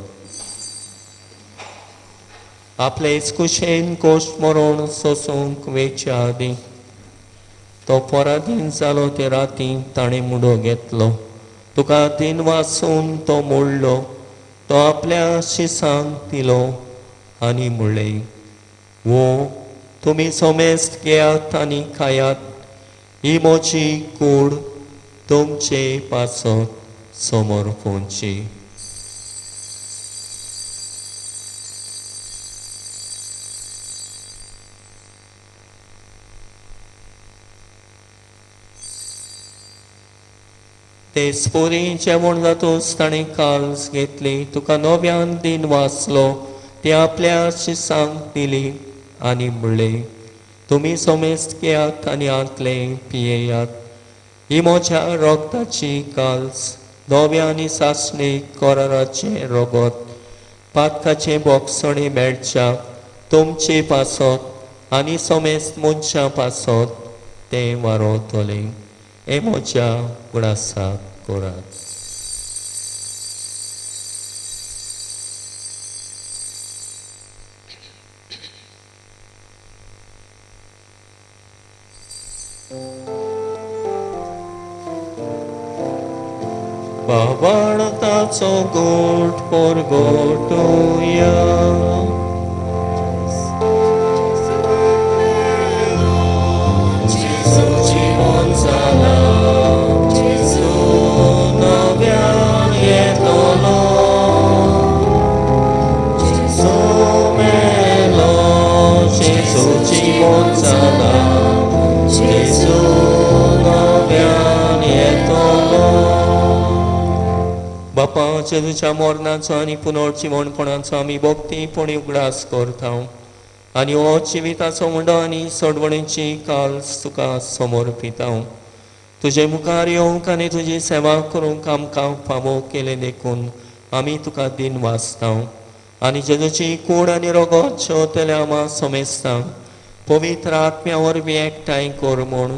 आपलेच कुशेन कोश्ट मरण सोसूंक वेच्या आदीं तो पराधीन जालो ते राती ताणें मुडो घेतलो. तुका दिन वासून तो मोडलो, तो आपल्या शिसांक दिलो आनी म्हणलें, वो तुमी सोमेस्त घेयात आनी खायात, ही म्हजी कूड तुमचे पासत समर्पूंची. तेच पोरी जेवण जातूच ताणें काल्स घेतली, तुका नव्यान दिन वाचलो, ती आपल्या शिसांक दिली आनी म्हणलें, तुमी सोमेस्त घेयात आनी आंतलें पियेयात. ही म्हज्या रोगताची काल्स, नव्या आनी सासणी कराराचें रोगत, पातकाचें बोगसणें मेळच्या तुमचे पासत आनी सोमेस्त मनशां पासत तें वारोतलें. हें म्हज्या उगडासाक करात. बाबाळताचो गोट पोरगोटोया. जेजू जिवन जाला, जेजू नव्यान येतलो, जेजू मेलो, जेजू जिवन जाला, जेजू नव्यान येतलो. बापा, जेजूच्या मरणाचो आनी पुनर्जिवणपणाचो आमी भक्तीपणी उगडास करता आनी हो जिविताचो उंडो आनी सोडवणेची काल्स तुका समर्पिता. तुजे मुखार येवंक आनी तुजी सेवा करूंक आमकां फावो केलें देखून आमी तुका दिन वाचता आनी जेजूची कूड आनी रोगत जेवतल्या आमा समेस्ता पवित्र आत्म्या वरवीं एकठांय कर म्हूण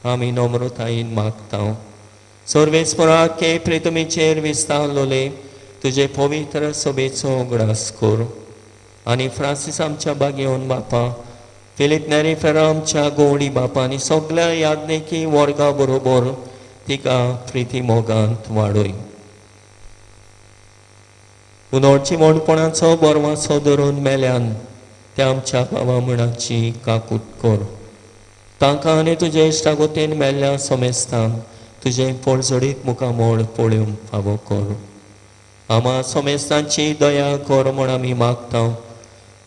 आमी नम्रतायेन मागता. सर्वेस्पराके प्रितमीचेर विस्तारलोले तुजे पवित्र सभेचो उगडास कर आनी फ्रांसीस आमच्या बागेवन बापा, फिलीप नेरी फेरा आमच्या गोवडी बापा आनी सगल्या याज्ञेकी वर्गा बरोबर तिका प्रिती मोगांत वाडय. उनोडची मोडपणाचो बरवाचो धरून मेल्यान त्या आमच्या बाबा म्हणाची काकूट कर. तांकां आनी तुजे इश्टागोतीन मेल्ल्या समेस्तांक तुजें पोळजडीत मुखामोळ पळोवंक फावो कर. आमा समेस्तांची दया कर म्हूण आमी मागता.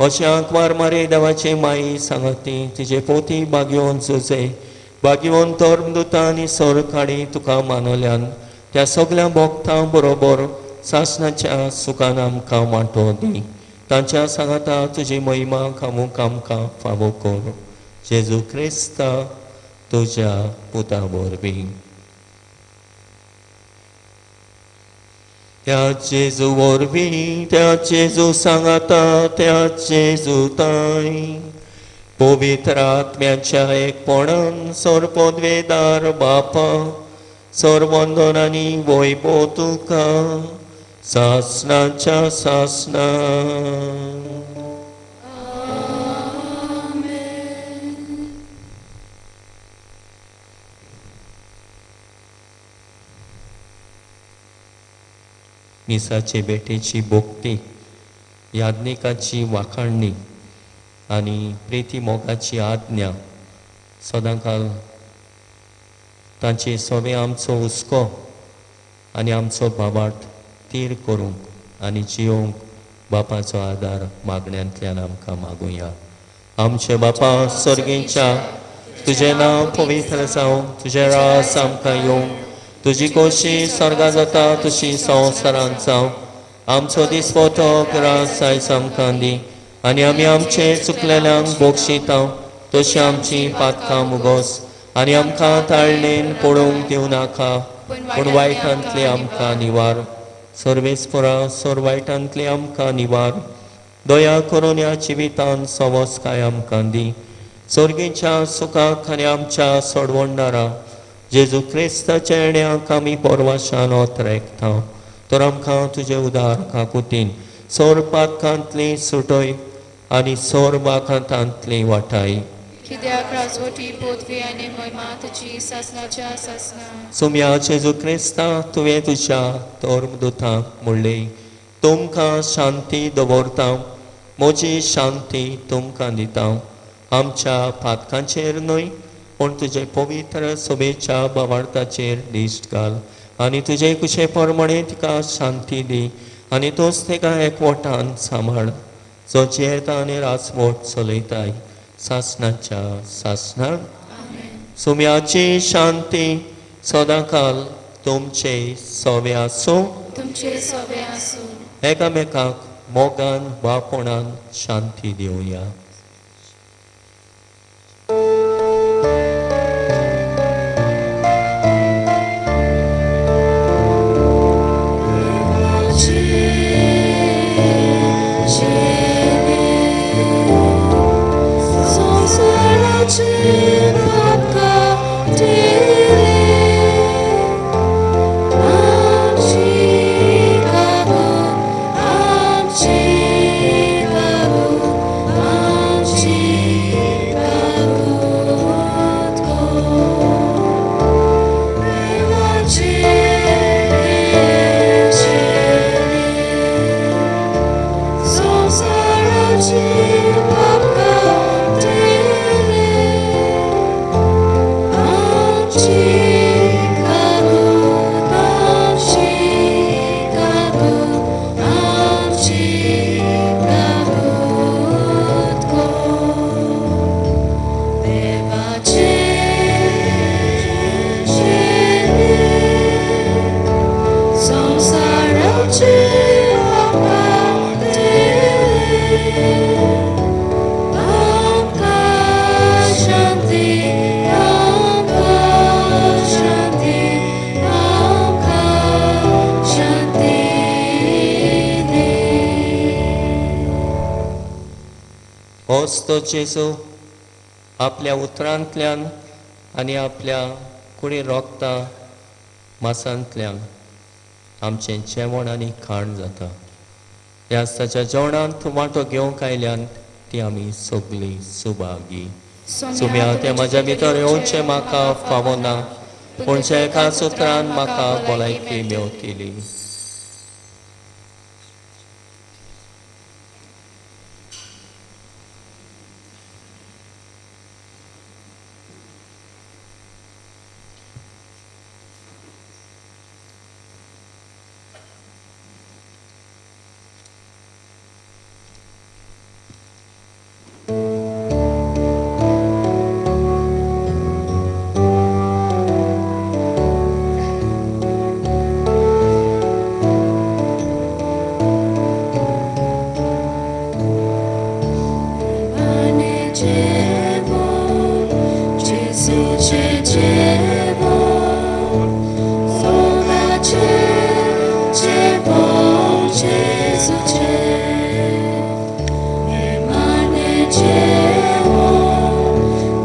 अशें आंकवार मारे देवाचे माई सांगाती तिजे पोती बागयोवन जुजे बागयोवन धर्मदुतां आनी सरकाडी तुका मानवल्यान त्या सगल्या भोगतां बरोबर सासणाच्या सुखान आमकां वांटो दी. तांच्या सांगाता तुजी महिमा खामूंक आमकां फावो कर. जेजू क्रिस्ता तुज्या पुता वरवीं. त्या जेजू वरवीं, त्या जेजू सांगाता, त्या जेजू ताई पवित्र आत्म्याच्या एकपणान सर्वपदवेदार बापा, सर्वंदन आनी वैभव तुका सासणाच्या सासणा. मिसाचे भेटेची भोक्ती, याज्ञिकाची वाखाणणी आनी प्रिती मोगाची आज्ञा सदांकाल तांचे सवे आमचो हुस्को आनी आमचो बाबाट तीर करूंक आनी जियोवंक बापाचो आदार मागण्यांतल्यान आमकां मागुया. आमचे बापा सर्गींच्या, तुजें नांव पवित्र जावं, तुजें रास आमकां येवं, तुजी कोशी स्वर्गा जाता तशी संवसारांत जावं. आमचो दिसपटो ग्रास आयज आमकां दी आनी आमी आमचे चुकलेल्यांक बोगशिता तशी आमची पातकां मुगोस आनी आमकां ताळणेन पळोवंक दिवं नाका, पूण वायटांतली आमकां निवार. सर्वेस्परा सर वायटांतली आमकां निवार. दया करून ह्या जिवितान सवसकाय आमकां दी. सर्गीच्या सुखाक आनी आमच्या सोडवणदारा जेजू क्रिस्ताच्या येण्याक आमी परवाशान ओतरेकता. तर आमकां तुजे उदार काकुतीन सोर पातकांतली सुटय आनी सोर वाखांतांतली वाटाय. कित्याक राजवटी पदवी आनी महिमा तुजी सासणाच्या सासणा. सुम्या जेजू क्रिस्ता, तुवें तुज्या धर्मदुतांक म्हणलें, तुमकां शांती दवरता, म्हजी शांती तुमकां दिता. आमच्या पातकांचेर न्हय पूण तुजे पवित्र सभेच्या बावार्थाचेर दिश्ट घाल आनी तुजे कुशे प्रमाणे तिका शांती दी आनी तूंच तिका एकवटान सांबाळ, जो जियेता आनी राजवट चलयताय सासणाच्या सासणाक. सुम्याची शांती सदांकाल तुमचे सवे आसूं. तुमचे सोबे आसूं. एकामेकाक मोगान बापणान शांती दिवया. आमची पापा दिले आमची कागद आमची कागद आमची कागद को देवाचे चेडे संसाराचे पापा दिले आमकां शांती आमकां शांती आमकां शांती दी. होच तो जेजू आपल्या उतरांतल्यान आनी आपल्या कुडी रोगता मासांतल्यान आमचें जेवण आनी खाण जाता. ह्याच ताच्या जेवणांत वांटो घेवंक आयल्यान ती आमी सगळीं सुभागी. सुम्या तें म्हज्या भितर येवचें म्हाका फावना, पूण ज्या एका सुत्रान म्हाका भलायकी मेवतली. Pane जेवण, जेजूचें जेवण, मोगाचें जेवण जेजूचें. निमाणें जेवण,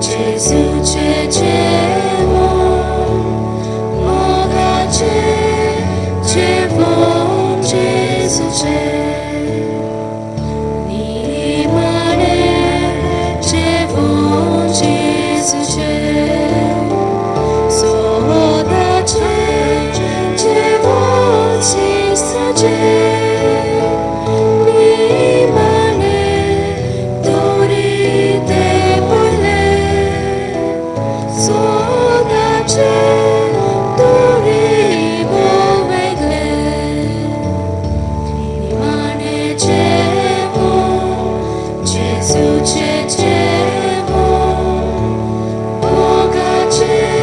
जेजूचें जेवण, मोगाचें जेवण जेजूचें. निमाणे जेवण जेजूचें, सोदाचें जेवण जेजूचें. निमाणे दवरिते पडलें, सोदाचें दवरी वेगळें. निमाणें जेवण जेजूचें जेवण, मोगाचें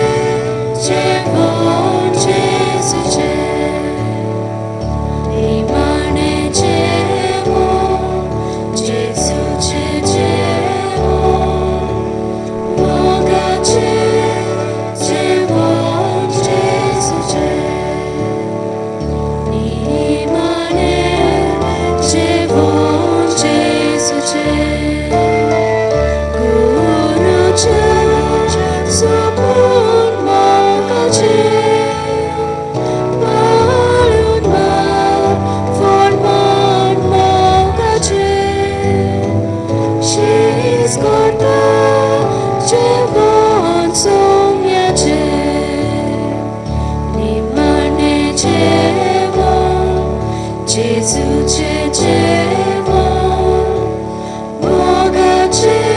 जेवण जेजूचें. निमाणें जेवण जेजूचें जेवण, मोगाचें जेवण जेजूचें. निमाणें जेवण जेजूचें, गुरूचें सोपून मोगाचें, पाळून मान फॉर्मान मोगाचें, शीस करता जेवण सोम्याचें. निमाणें जेवण जेजूचें जेवण, मोगाचें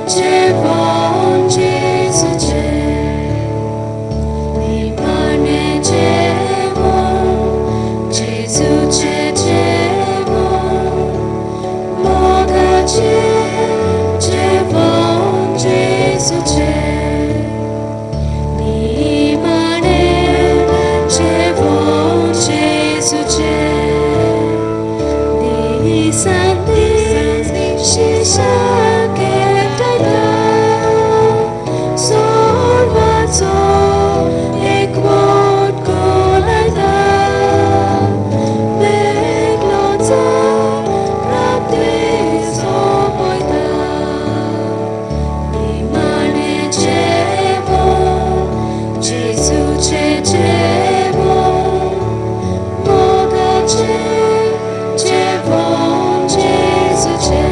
जेवण जेजूचें. निमाणें जेवण जेजूचें जेवण, मोगाचें जेवण जेजूचें. निमाणें जेवण जेजूचें, दिसान दीस शिशाक एकठांयता, सोडवाचो एकवट कोलायता, वेगळोचो प्राप्ती सोंपयता. निमाणें जेवण जेजूचें जेवण, मोगाचें जेवण जेजूचें.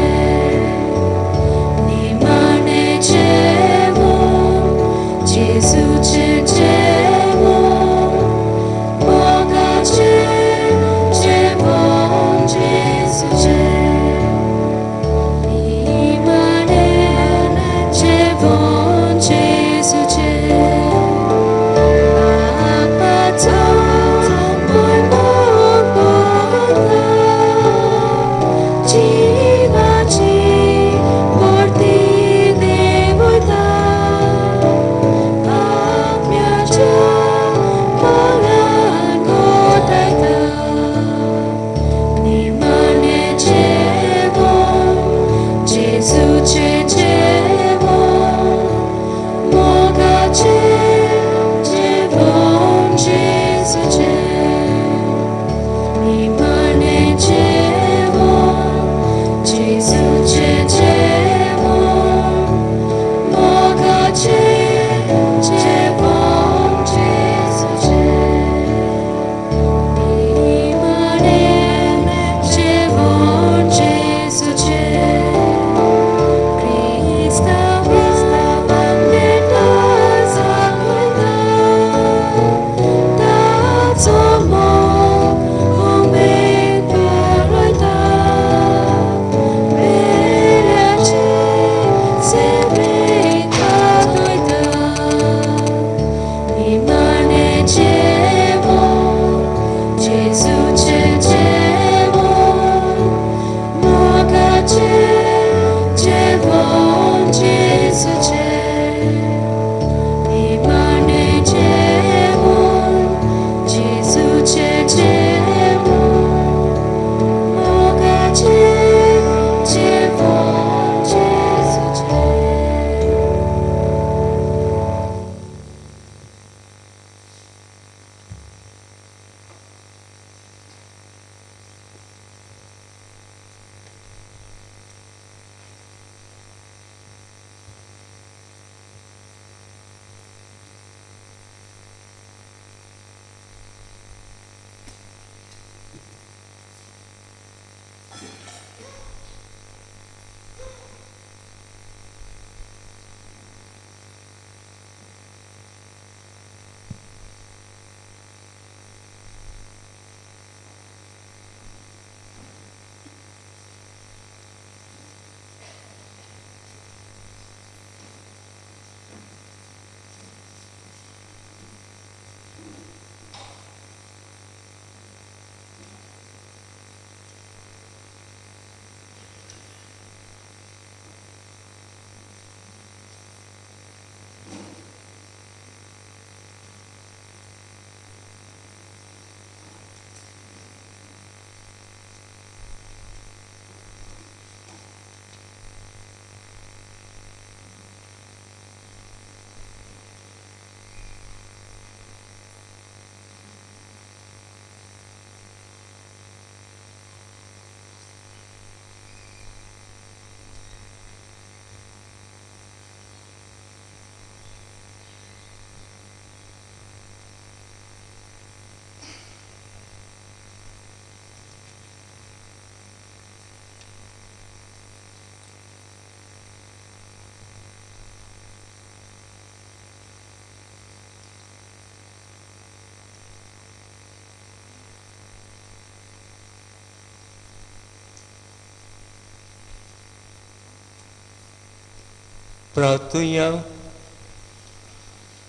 प्रार्थुया.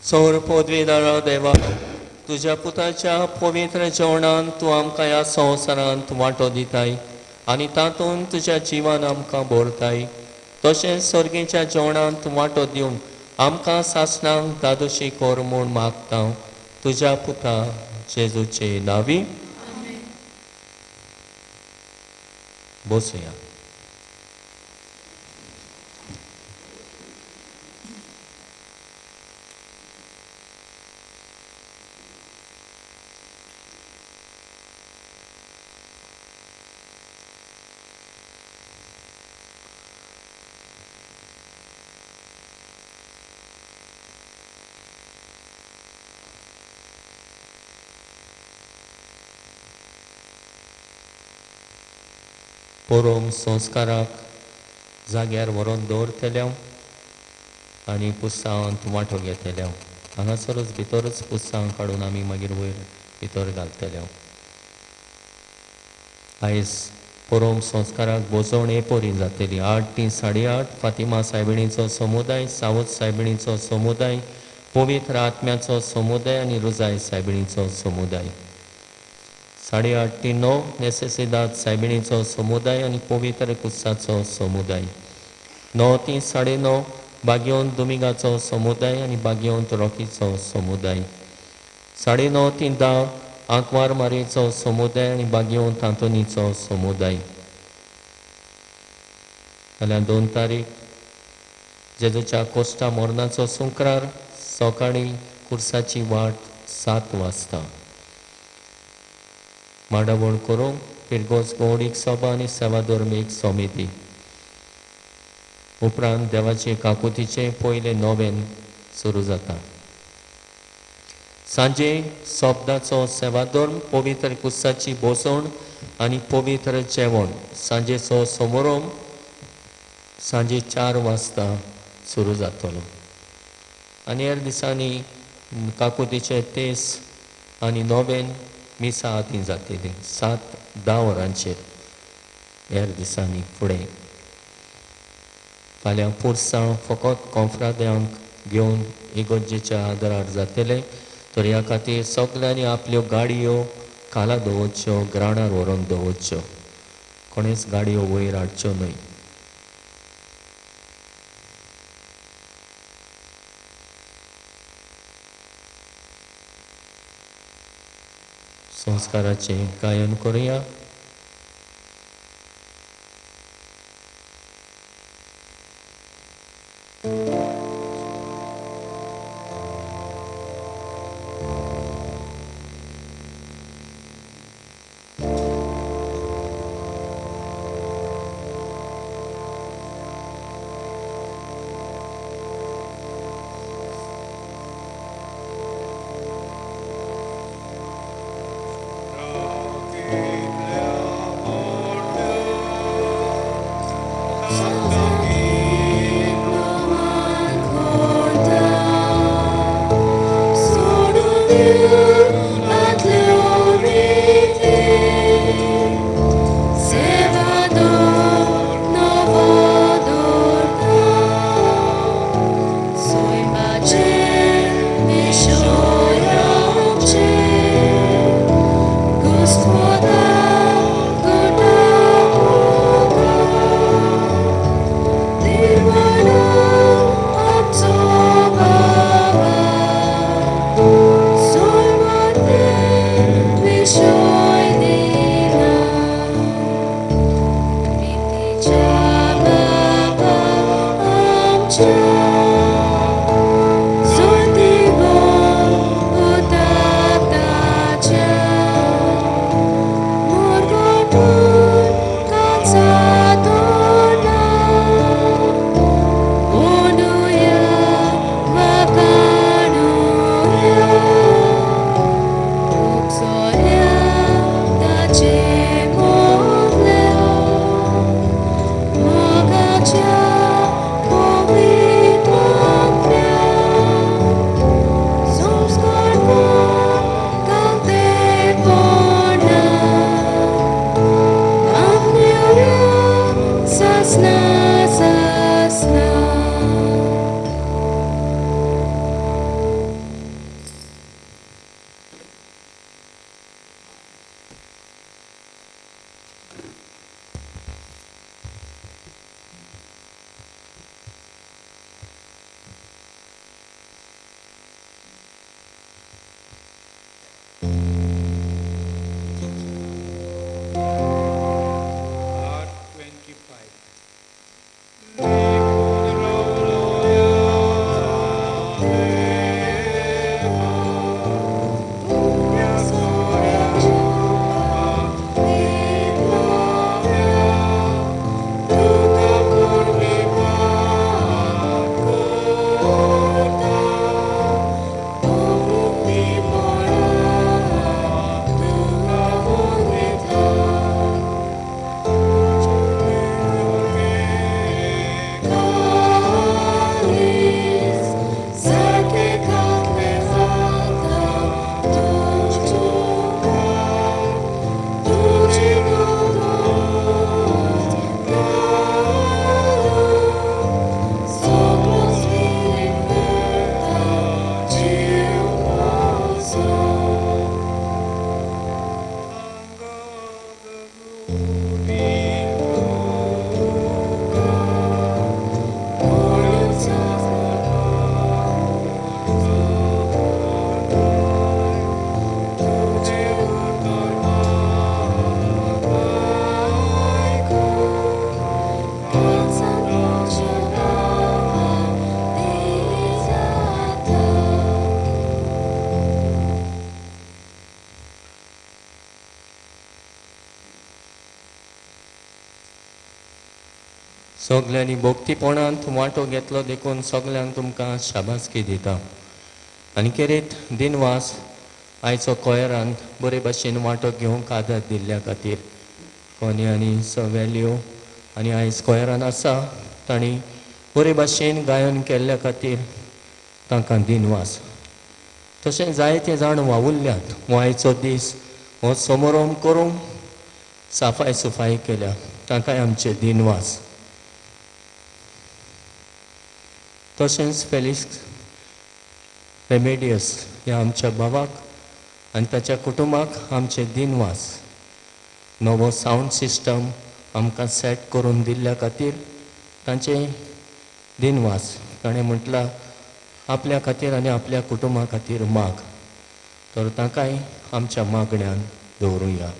सौर पदवीदारा देवा, तुज्या पुताच्या पवित्र जेवणान तूं आमकां ह्या संवसारांत वांटो दिताय आनी तातूंत तुज्या जिवान आमकां भरताय. तशेंच सर्गीच्या जेवणांत वांटो दिवन आमकां सासणांक दादोशी कर म्हूण मागता तुज्या पुता जेजूचे नांवी. बसया. पोरोम संस्काराक जाग्यार व्हरोन दवरतले आनी पुस्तांवांत वांटो घेतले. हांगासरूच भितरूच पुस्तांव काडून आमी मागीर वयर भितर घालतले. आयज पोरोम संस्काराक बोजवण एपोरी जातली. 8 ते 8:30 फातिमा सायबिणीचो समुदाय, सावत सायबिणीचो समुदाय, पवित्र आत्म्याचो समुदाय आनी रुजाय सायबिणीचो समुदाय. 8:30 ते 9 नेसेसिदाद सायबिणीचो समुदाय आनी पवित्र कुस्साचो समुदाय. 9 ते 9:30 बागेवंत दुमिंगाचो समुदाय आनी बागेवंत रॉकीचो समुदाय. 9:30 ते 10 आंकवार मारयेचो समुदाय आनी बागेवंत आंतोनीचो समुदाय. फाल्यां 2 तारीख जेजूच्या कोश्टा मरणाचो सुंक्रार, सकाळीं कुर्साची वाट 7 वाजता. माडावण करूंक पिरगोज गौडीक सभा आनी सेवाधर्मीक समिती. उपरांत देवाचे काकुतीचें पयलें नोवेन सुरू जाता. सांजे शब्दाचो सेवाधर्म, पवित्र कुस्साची बसवण आनी पवित्र जेवण. सांजेचो समारोप सांजे 4 वाजता सुरू जातलो. आनी हेर दिसांनी काकुतीचे 23 आनी नोवेन मिसा आदीं जातली 7-10 वरांचेर हेर दिसांनी फुडें. फाल्यां पुरसांव फकत कोंफ्राद्यांक घेवन इगर्जेच्या आदारार जातले. तर ह्या खातीर सगल्यांनी आपल्यो गाडयो खाला दवरच्यो, ग्रावंडार व्हरोन दवरच्यो, कोणेच गाडयो वयर हाडच्यो न्हय. संस्काराचें गायन करुया. Amen. सासना सासना. R 25. सगल्यांनी भक्तीपणांत वांटो घेतलो देखून सगल्यांक तुमकां शाबासकी दिता. आनी खेरीत दिनवास आयचो कोयरांत बरे भाशेन वांटो घेवंक आदार दिल्ल्या खातीर कोनी आनी सवेल्यो आनी आयज कोयरान आसा तांणी बरे भाशेन गायन केल्ल्या खातीर तांकां दिनवास. तशें जायते जाण वावुरल्यात हो आयचो दीस हो समारोम करूंक साफाय सुफाय केल्या तांकांय आमचे दिनवास. तशेंच फेलिक्स रेमेडियस ह्या आमच्या भावाक आनी ताच्या कुटुंबाक आमचे दिनवास. नवो सावंड सिस्टम आमकां सेट करून दिल्ल्या खातीर तांचे दिनवास. ताणें म्हटलां आपल्या खातीर आनी आपल्या कुटुंबा खातीर माग, तर तांकांय आमच्या मागण्यान दवरुया.